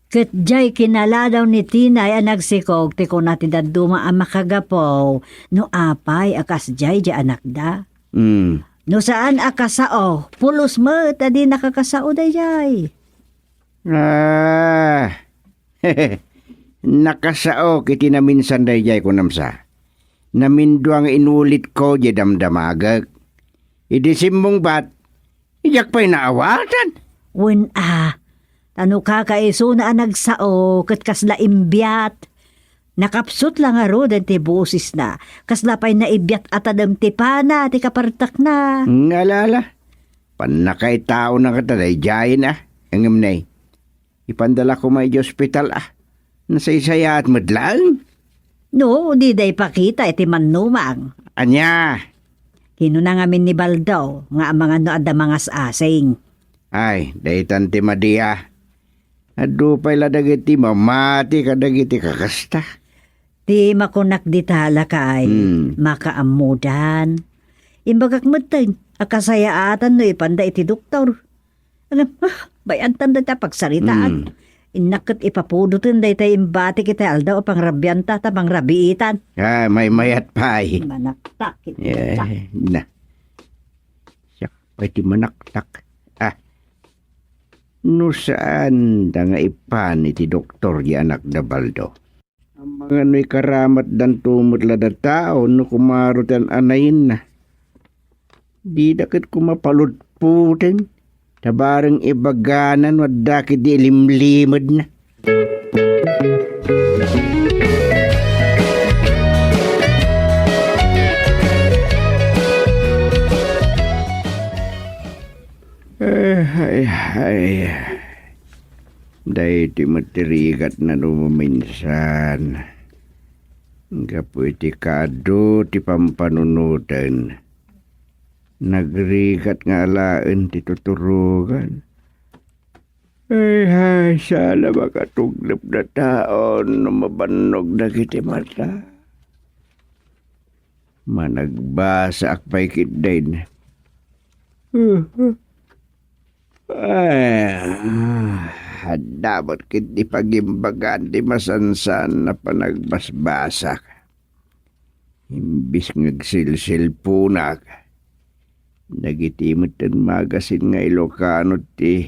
ket diay kinaladaw ni Tinay a nagsikog ti kuna ti dadduma a makagapu no apay a kasdiay diay anakda. Hmm. No saan a kasao, pulos met a di nakakasao daydiay. Ah, nakasaok iti naminsan daydiay kunam sa. Namindua nga inulitko diay damdamagek. Idi simmungbat, diak pay naawatan. Wen a, ta no kakaisuna a nagsao ket kasla imbiat. Nakapsut la ngaruden ti bosesna, kasla pay naibiat a tadem ti pana ti kapartekna. Ngalala, pannakaitaona ngata daydiayen a, ngem nay, ipanda la koma idiay ospital a. Nasaysayaat met laeng. No, dida ipakita iti mannumang. Ania? Kinuna ngamin ni Baldo nga amangan no adda mangas-asing. Ay, daytan ti madi a. Adu pay la dagiti mamati kadagiti kakasta. Ti makunak dita, lakay, hmm, makaammodan. Imbagak metten a kasayaatan no ipanda iti doktor. Alam, ah, bay-antan dayta pagsaritaan. Hmm. Innak ket ipapudoten dayta imbatik iti aldaw a pangrabianta ta pangrabiitan. Ah, maymayat pay. Manaktak iti, eh, na. Siak pay ti manaktak. Ah, no saan da nga ipan iti doktor diay anakda Baldo? Amangan no ikaramatdanto met la da tao no kumaro ti an-anayenna. Dida ket koma palutpoten, ta bareng ibagana no adda ketdi ilimlimedna. Eh, ay, ay. Daytoy met ti rigatna no maminsan. Gapu iti kaadu ti pampanunoten, nagrigat nga alaen ti tuturogan. Ay, ay, saan a makatuglep dataon no mabannog dagiti mata. Managbasaak pay ketdin. Ay, adda met ketdi pagimbagan ti masansan a panagbasbasak. Imbis nga agsilsilponak, dagiti metten magasin nga Ilocano ti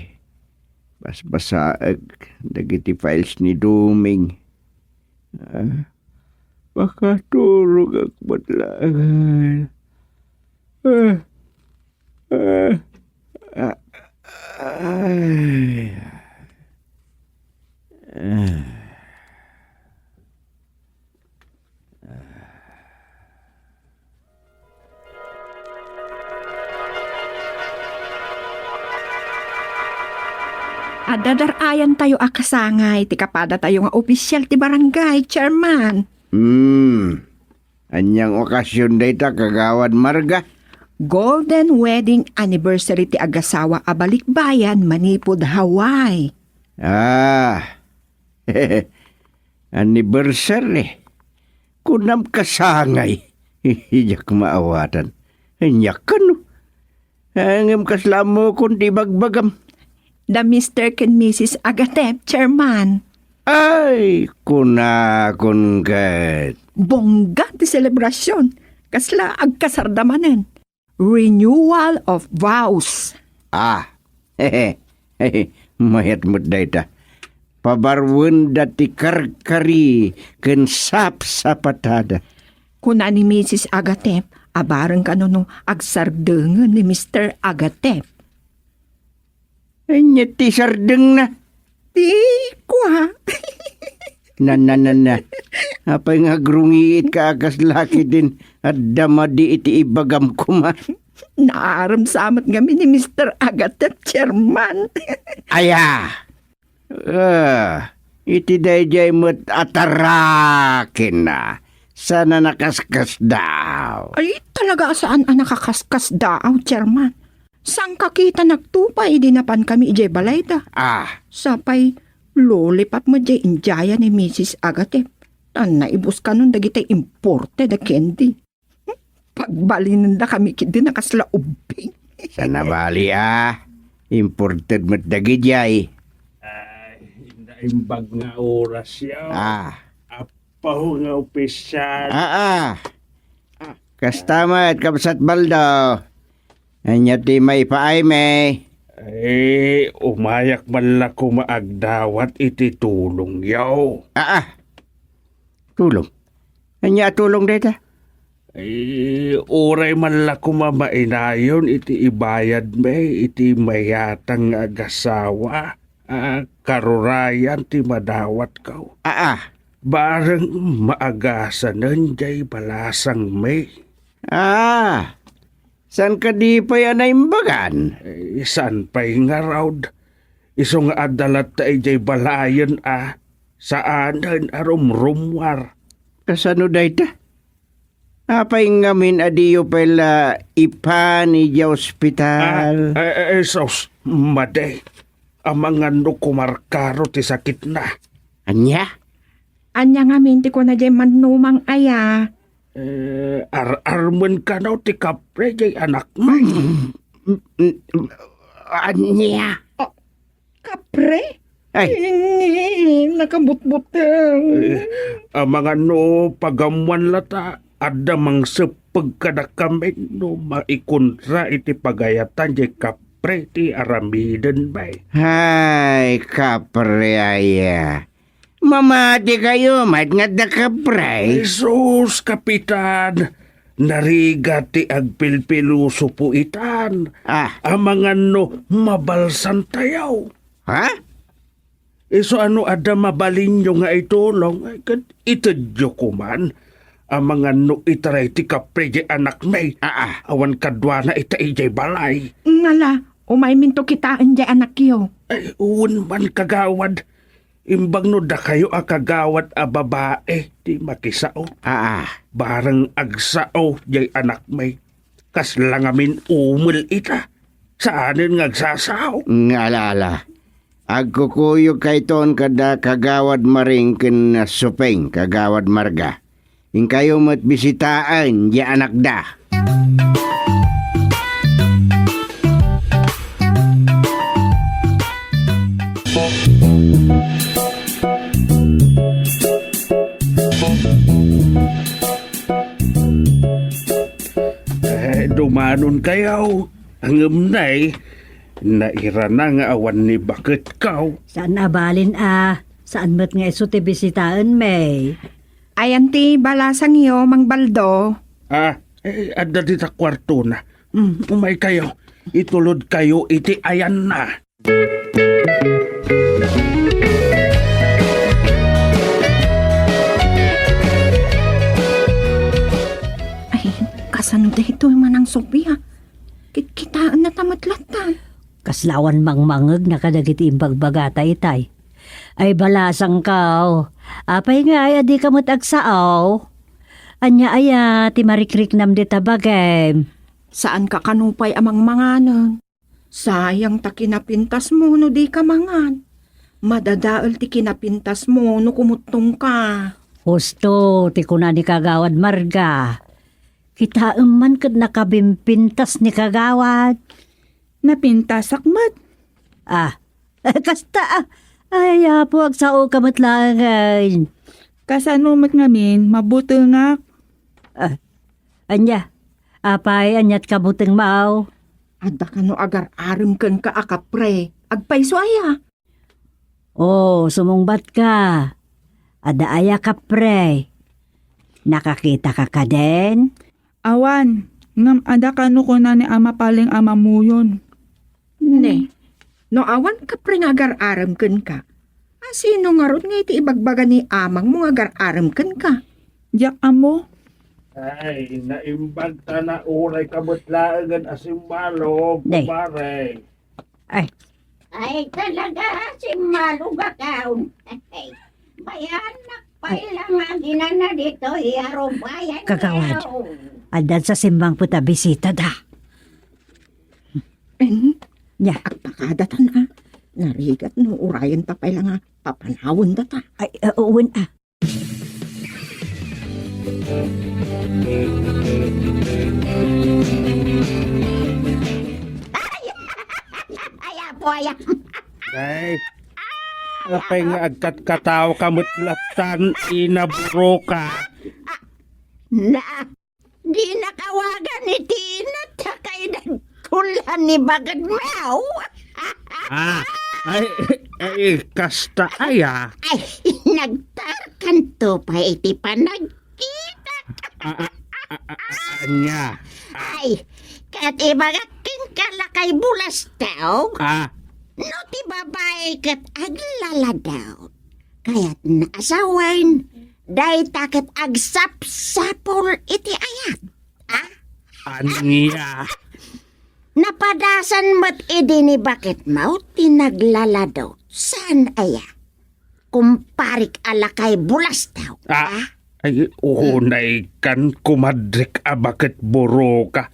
basbasaek dagiti files ni Doming. Ah, makaturogak met laeng. Ah, ah, ah, ay. Ah. Adda dar-ayantayo a kasangay ti kapadatayo nga opisial ti barangay, Chairman. Hmm. Aniang okasion dayta, Kagawad Marga? Golden wedding anniversary ti agasawa a balikbayan manipud Hawaii. Ah. Anniversary. Kunam kasangay. Diak maawatan. Ania kano? Ngem kasla ammokon ti ibagbagam? Da Mister ken Missus Agatep, Chairman. Ay, kunakon ket. Bongga ti selebrasion. Kasla agkasarda manen. Renewal of vows. Ah, mayat met dayta. Pabaruenda ti karkari ken sapsapatada. Kuna ni Misis Agatep a bareng kano no agsardengen ni Mister Agatep. Ania ti sardengna? Ti kua. Nananana. Apay nga agrungiit ka a kasla ketdin adda madi iti ibagam koma? Naarem sa met ngamin ni Mister Agatep, Chairman. Aya! Ah, iti daydiay met a tarakenna, saan a nakaskasdaaw. Ay, talaga a saan a nakaskasdaaw, Chairman. Saan ka kita nagtupay idi napankami idiay balayda? Ah. Sapay, lollipop met diay indiaya ni Misis Agatep. Tan naibus kanon dagiti imported a candy. Pagbalinendakami ketdi a kasla ubbing. Saan a bali a. Imported met dagidiay. Ay, naimbag nga oras yaw. Ah. Apo nga opisyal. Ah, ah. Ah. Kasta met, Kabsat Baldo. Ania ti maipaaymi? Eh, umayak man la koma agdawat iti tulongyo. Ah, ah. Tulong? Ania a tulong dayta? Eh, uray man la koma mainayon iti ibayadmi iti mayatang nga agasawa, a karurayan ti madawatko. Ah, ah. Bareng maagasanen jay balasangmi. Ah, saan kadi pay a naimbagan? Eh, saan pay ngarud? Isu nga adda latta idiay balayen a saanen a rumrummuar. Kasano dayta? Apay ngamin a diyo pay la ipan idiay ospital? Ah, eh, eh, sus, madi. Amangan no kumarkaro ti sakitna. Ania? Ania ngamin ti kuna diay mannumang aya? Eh, ar-armen kano ti kapre diay anakmi? Ania? Oh, kapre? Ay. Ini, nakabutbuteng. Eh, amangan no pagammuan lata, adda mangseppeg kadakami no maikontra iti pagayatan diay kapre ti aramiden, bay. Ay, kapre aya. Mamati kayo, mayat nga adda kapre. Jesus, Kapitan, narigat ti agpilpilosopo itan. Ah. Amangan no mabalsan tayo. Ha? Isu a no adda mabalinyo nga itulong, ay, ket itedyo koman. Amangan no itaray ti kapre diay anakmi. Ah, ah. Awan kaduana ita idiay balay. Ngala, umayminto kitaen diay anakyo. Ay, wen man, kagawad. Imbag no dakayo a kagawad a babai ti makisao. Ah, ah. Bareng agsao diay anakmi. Kasla ngamin umel ita. Saanen nga agsasao. Nga ala-ala. Agkukuyog kayton kada Kagawad Maring ken Supeng, Kagawad Marga. Inkayo met bisitaen diay anakda. Eh, dumanon kayo. Ngem nay, nairana nga awan ni baketko. Saan a balin a, saan met nga isu ti bisitaenmi. Ayan ti balasangyo, Mang Baldo. Ah, eh, adda dita kuartona. Hmm, umay kayo. Itulod kayo iti ayanna. Ay, kasano daytoy, Manang Sofia? Kitkitaenna ta met latta. Kasla awan mangmangngegna kadagiti imbagbagata itay. Ay, balasangko. Apay ngay a dika met agsao? Ania aya ti marikriknam dita bagim? Saanka kano pay a mangmanganen. Sayang ta kinapintasmo no dika mangan. Madadael ti kinapintasmo no kumuttongka. Husto ti kuna ni Kagawad Marga. Kitaem man ket nakabimpintas ni Kagawad. Napintasak met. Ah, kasta, ah. Ay, Apo, agsaoka met laeng, ay. Kasano met ngamin, mabutengak? Ah, ania? Apay, aniat kabutengmo? Adda kano agar-arem kenka a kapre. Agpayso aya? Oh, sumungbatka. Adda aya kapre? Nakakitaka kadin? Awan, ngem adda kano kunana a mapaling a mamuyon. Ne, no awan kapre nga agar-arem kenka, a sino ngarud nga iti ibagbaga ni amangmo nga agar-arem kenka? Diak ammo. Ay, naimbag ta na uray ka met laengen a simmalog, Ne. Kumare. Ay. Ay, talaga, simmalog a tao. Ay, bayanak pay Ay. lang a ginana ditoy a rubayan Kagawad, niyo. Addan sa simmang put a bisita da. Eh, Nya. Agpakadatan a. Narigat no urayan ta pay lang a papanawen data. Ay, uh, wen, ah. Ay, apo, ay, Ay, apay nga agkatkataw ka met latan, Ina Buroka? Na, di nakawagan iti inat, kay nagkulan ni bagad maw. Ah, ay, ay, kasta aya. Ay, nagtarkanto pay iti panagkita. Ah, ah, ah, ah, ah, anya? Ay, ket ibagak kenka, lakay Bulastaw. Ah. No ti babai ket aglaladaw, kayatna a sawen, dayta ket agsapsapul iti ayat. Ah? Ania? Napadasan met idi ni baketmo ti naglaladaw. Saan aya? Kumparik a lakay Bulastaw, Ah, ah? Ay, unay kan kumadrik a baket Buroka.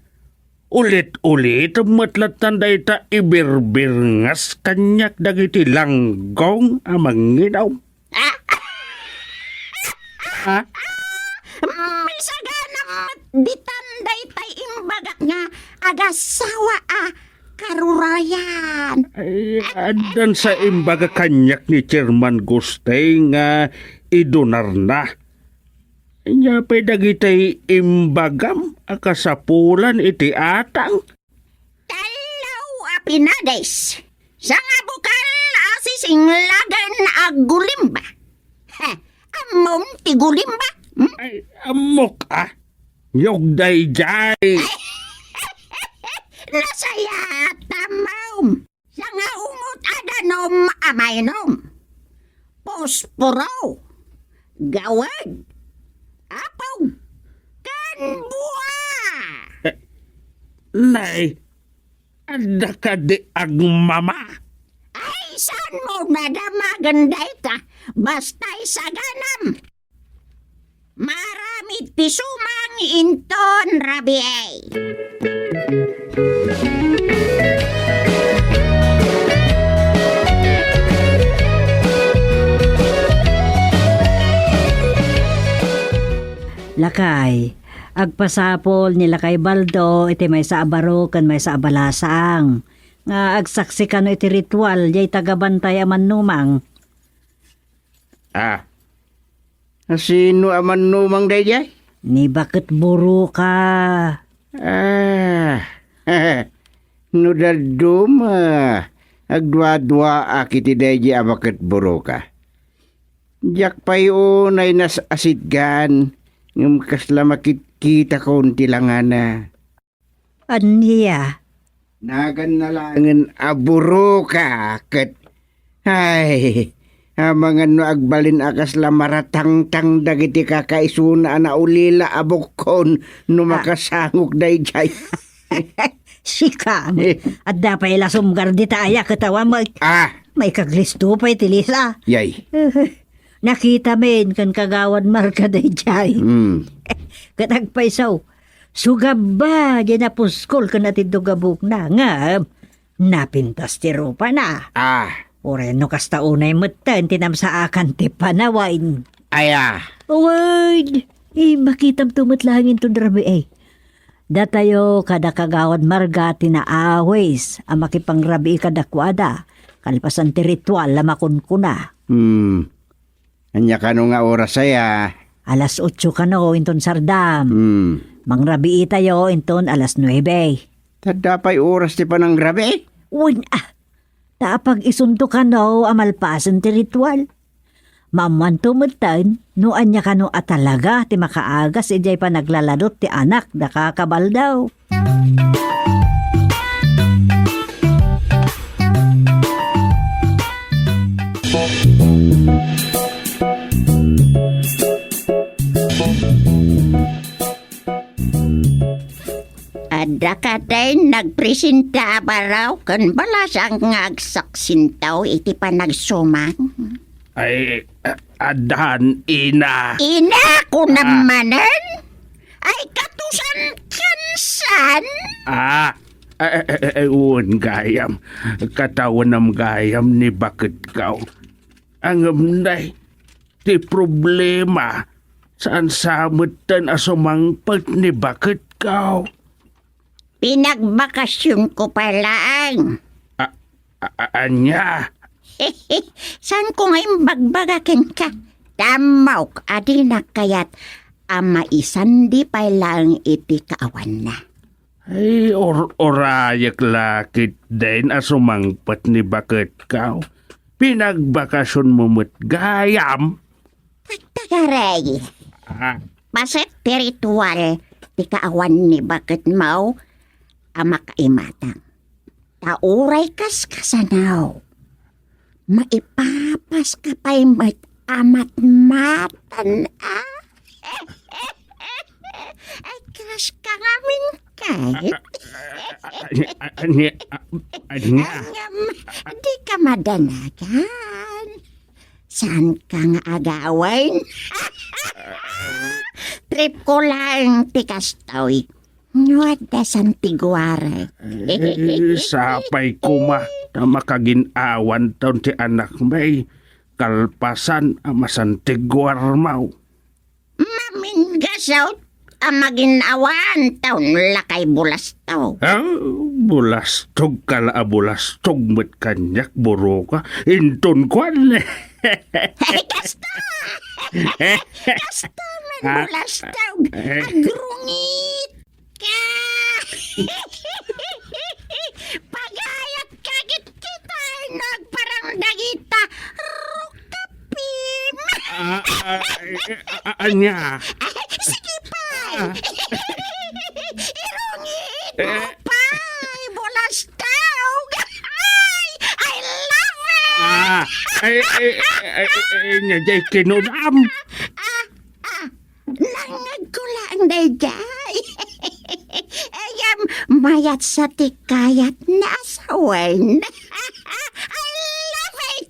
Ulit-ulitem met latan dayta ibirbirngas kaniak dagiti langgong a manginom. Ah? Ah? Misaganam met ditan daytay imbagak nga agasawa a karurayan. Ay, addan sa imbaga kaniak ni Chairman Gustay nga idunarna. Ania pay dagitay imbagam a kasapulan iti atang? Tallo a pinades, sangabukal a sisinglagen a gulimba. Ha, ammom ti gulimba? Hmm? Ay, ammok, ah. Yog dayjay. Nasayaat, ammom. Sangaungot a danom a mainom. Posporo, gawed, apog, ken bua. Eh, nay, adda kadi agmama? Ay, saanmo nadamagen dayta? Basta isaganam. Maaramid ti sumang inton rabii. Lakay, agpasapul ni Lakay Baldo iti maysa a baro ken maysa a balasang nga agsaksi kano iti ritual jay tagabantay a mannumang. Ah, Sino a mannumang daydiay? Ni Baket Buruka. Ah, no dadduma, agduaduaak iti daydiay a Baket Buruka. Diak pay unay nas-asitgan, ngem kasla makitkitakon ti langana. Ania? Naganna laengen a Buruka ket, ay, amangan no agbalin a kasla maratangtang dagiti kakaisuna a naulila a bukkon no Ah. makasangok daydiay. Sika, adda pay la sumgar dita aya ket awan mo. Ah. Maikaglisto pay ti lisa. Yay. Nakitamin ken Kagawad Marga daydiay. Hmm. Ket agpayso, sugabba, diay napuskol ken natindog a buokna. Ngem, napintas ti rupana. Ah. Uray no kasta unay metten ti namsaakan ti panawen. Aya. Wen, eh, makitamto met laeng inton rabii. Datayo kada Kagawad Marga ti naawis a makipangrabii kadakuada, kalpasan ti ritual a makunkuna. Hmm. Ania kano nga oras aya? Alas otso kano inton sardam. Hmm. Mangrabiitayo inton alas nuebe. Tadda pay oras ti panangrabii? Wen, ah. Ta apag-isunto kano a malpasen ti ritual. Maammoanto metten no ania kano a talaga ti makaagas idiay panaglaladot ti anak da kaka Baldaw. Adda kadi nagpresenta a baro ken balasang nga agsaksinto iti panagsumang? Ay, a-, addan, ina. Ina, kunam Ah. manen? Ay, katusan kansan? Ah, ay, ay, ay, ay, wen gayam. Katawenam gayam ni baketko. Ngem nay, ti problema, saan sa metten a sumangpet ni baketko. Pinagbakasionko pay laeng. A-, a-, a-, ania? Saanko nga imbagbaga kenka. Ammok a dinak kayat a maisandi pay laeng iti kaawanna. Ay, or-, urayek la ketdin a sumangpet ni baketko. Pinagbakasionmo met gayam. Agtagaray. Ah. Paset ti ritual ti kaawan ni baketmo a makaimatang. Ta uray kaskasano, maipapaska pay met a matmatan, a? Ay, kaska ngamin kay. A-, a-, a-, ania, a-, ania, a-, ania? Ngem, di ka madanagan. Saanka nga agawen? Tripko laeng ti kastoy. No adda santiguarek. Eh, sapay koma ta makagin-awanton ti anakmi, kalpasan a masantiguarmo. Maminggasot a magin-awanton, lakay bulastog. Ah, bulastog ka la a bulastog met kaniak, buroka. Inton kuan. Ay, kasta! Kasta man, Ah, bulastog. eh. Agrungit ka! Pagayat ka, kitkita, nagparang dagita. Rukapim! Ah, ah, eh, eh, ah, ah, ania? Sige pay! Ah. Irungit mo Eh. pay, bulastog! Ay! I love it! Ah, ay, ay, ay, ay, ay, ania, jay kinunam. Ah, ah, nangngegko laeng daydiay. Ngem mayat sa ti kayat na asawen. I love it!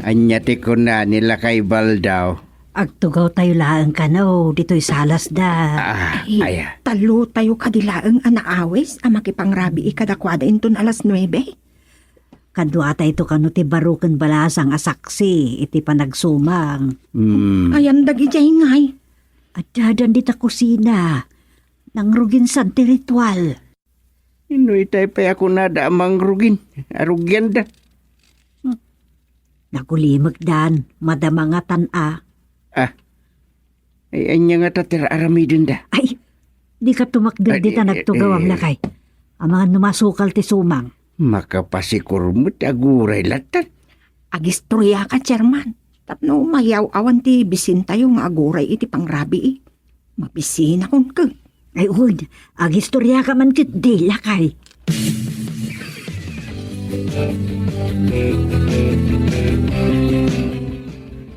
Ania ti kuna ni Lakay Baldaw? Agtugawtayo laeng kano ditoy salasda. Ah, Ay, aya. Tallotayo kadi laeng a naawis a makipangrabii kadakuada inton alas nuebe. Kaduatayto kano ti baro ken balasang a saksi iti panagsumang. Hmm. Ayan dagidiay ngay. Addadan dita kusina. Nangruginsan ti ritual. Ino itay pay a kunada a mangrugin? Arugianda. Hmm. Nagulimekdan, madama ngatan a. Ah. Ay, ania ngata ti aramidenda? Ay, dika tumakder Ay, dita eh, nagtugawam, eh. Lakay. Amangan no masukal ti sumang. Makapasikur met ti aguray lattan. Agistoriaka, Chairman. Tapno mayaw-awan ti bisintayo nga aguray iti pangrabii. Mabisinakon ket. Ay, wen, agistoriaka man ketdi, lakay.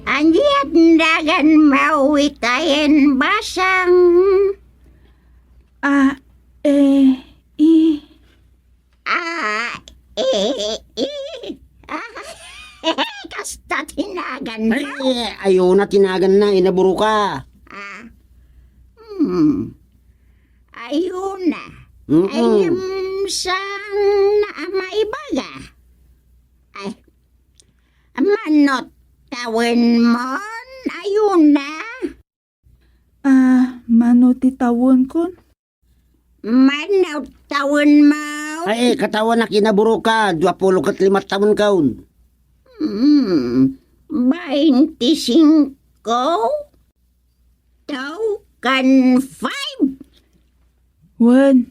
Ania ti naganmo itayen, basang? Ah, eh, i- Ah, eh, eh. Ah, kasta ti naganmo? Ay, eh, ayona ti naganna, inaburuka. Ah, hmm. Ayona. Mm-mm. Ay, um, saan na a maibaga? Ay, mano tawenmon? Ayona. Ah, mano ti tawenkon? Mano tawenmo? Ay, eh, katawanak, inaburuka, duapulo ket lima tawenkon. Hmm, baintisingko? Tao? Ken five. Wen.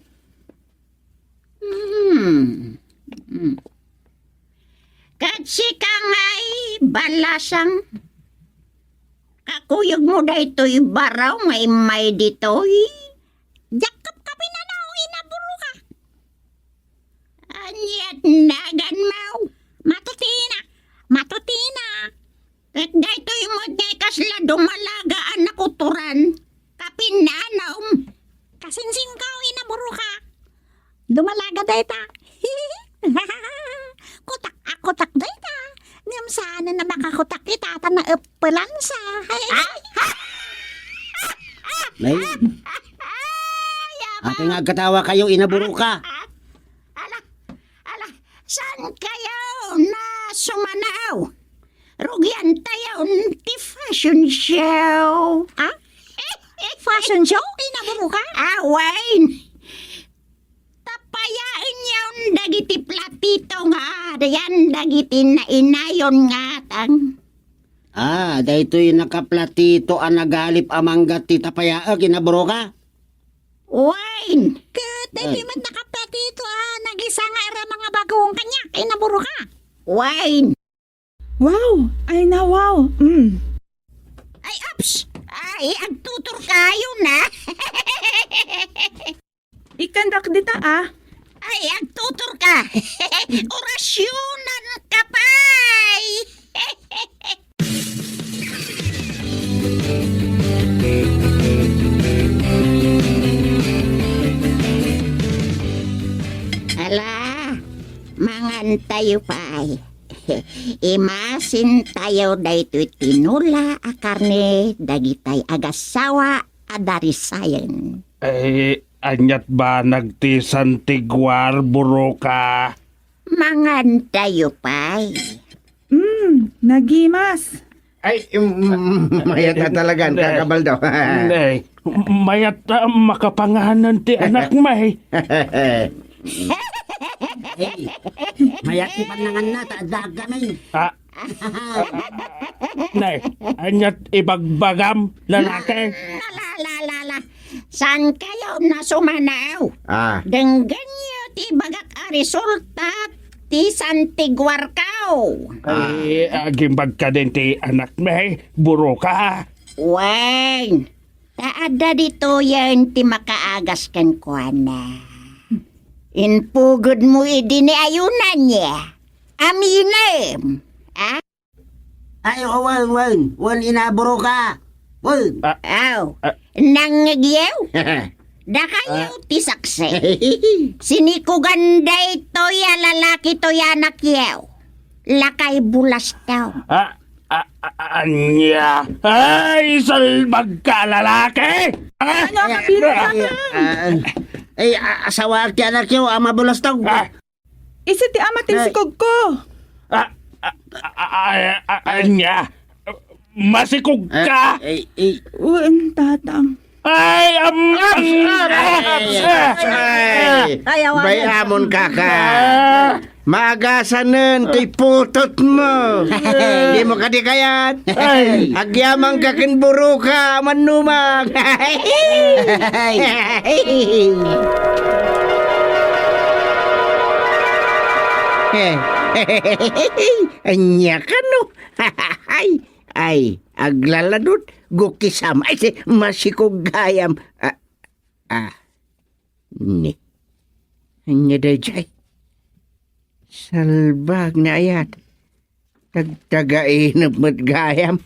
Hmm. Hmm. Ket sika ngay, Balasang, kakuyogmo daytoy baro nga immay ditoy? Diak kapkapin a nao, Ina Buruka. Ania't naganmo? Matutina, matutina. Ket daytoy met nga kasla dumalaga a nakuturan, kapin nanom. Kasinsingko, Ina Buruka. Dumalaga dayta. Kutak a kutak dayta. Ngem saan a makakutak ita ta naeppelansa. Nay, Ay, ati nga agkatawa kayo, Ina Buruka. Ala, ala, saan kayo na sumanaw? Rugian tayo ti fashion show. Ah? Fashion show? Ina Buruka? Awen. Tapayaen yaon dagiti platito nga adayan dagiti nainayon nga atang. Ah, daytoy nakaplatito a nagalip a mangga ti tapayaek, Ina Buruka? Wine! Ket daytoy Ay. met nakaplatito a nagisanga ira mga bagoong kaniak, Ina Buruka. Wine! Wow! Ay na wow! Mm. Ay, ups! Ay, agtutur kayo na. Ikandak dita, ah. Ay, agtutur ka. Orasyonan ka pay. Ala, mangan tayo pay. Imasin tayo daytoy tinula a karne dagitay agassawa a darisayen. Ay, aniat banag ti santiguar, Buruka? Mangan tayo pay. Mm, nagimas. Ay, mm, mayat na talaga, Nay. Kakabaldo. Nay, mayat a makapanganan ti anak, may. Ay, mayat ti pannanganna, ta adda aggamin. Ah, Nay, aniat ibagbagam, lalaki? La, la, la, la. Saan kayo nasumanaw? Ah. Denggenyo ti bagak a resulta ti santiguarko. Ay, agimbag ka din ti anak, may, Buruka. Wen, ta adda ditoyen ti makaagas kenkuana. Impugod mo idi ni ayunan niya. Aminem. Ah? Ay, o, wen, wen, wen, Ina Buruka. Wen. Ah, Aw, ah. Nangngegyew? Dakayo Ah. ti saksi. Sinikugan daytoy a lalaki toy anakyew. Lakay bulastaw. Ah, ah, ah, ania? Ay, salbag ka, lalaki! Ah! Ano, mabilis ka Ay, na? ah, ay, a-, asawaak ti anakyo, ama bulastaw. Ah! Isu ti ama ti Ay. sikog ko. Ah, ah, ah, ah, ah, ah, ania? Masikog ka? Ay, ay, Wen, tatang. Ay, am, am, Ay, ah, ay, ah, ay, ah. Ay, awanan. Bay-amon, kaka. Ah. Maagasanen ti putot mo. Di mo kadi kayat. Ay. Agyaman ka ken Buruka, mannumang. Ania kano? Ay, ay, aglaladot, gukisam. Ay, si, masikog gayam. Ah, ah, ni. Ania dayjay? Salbag na ayat. Tagtagainep met gayam.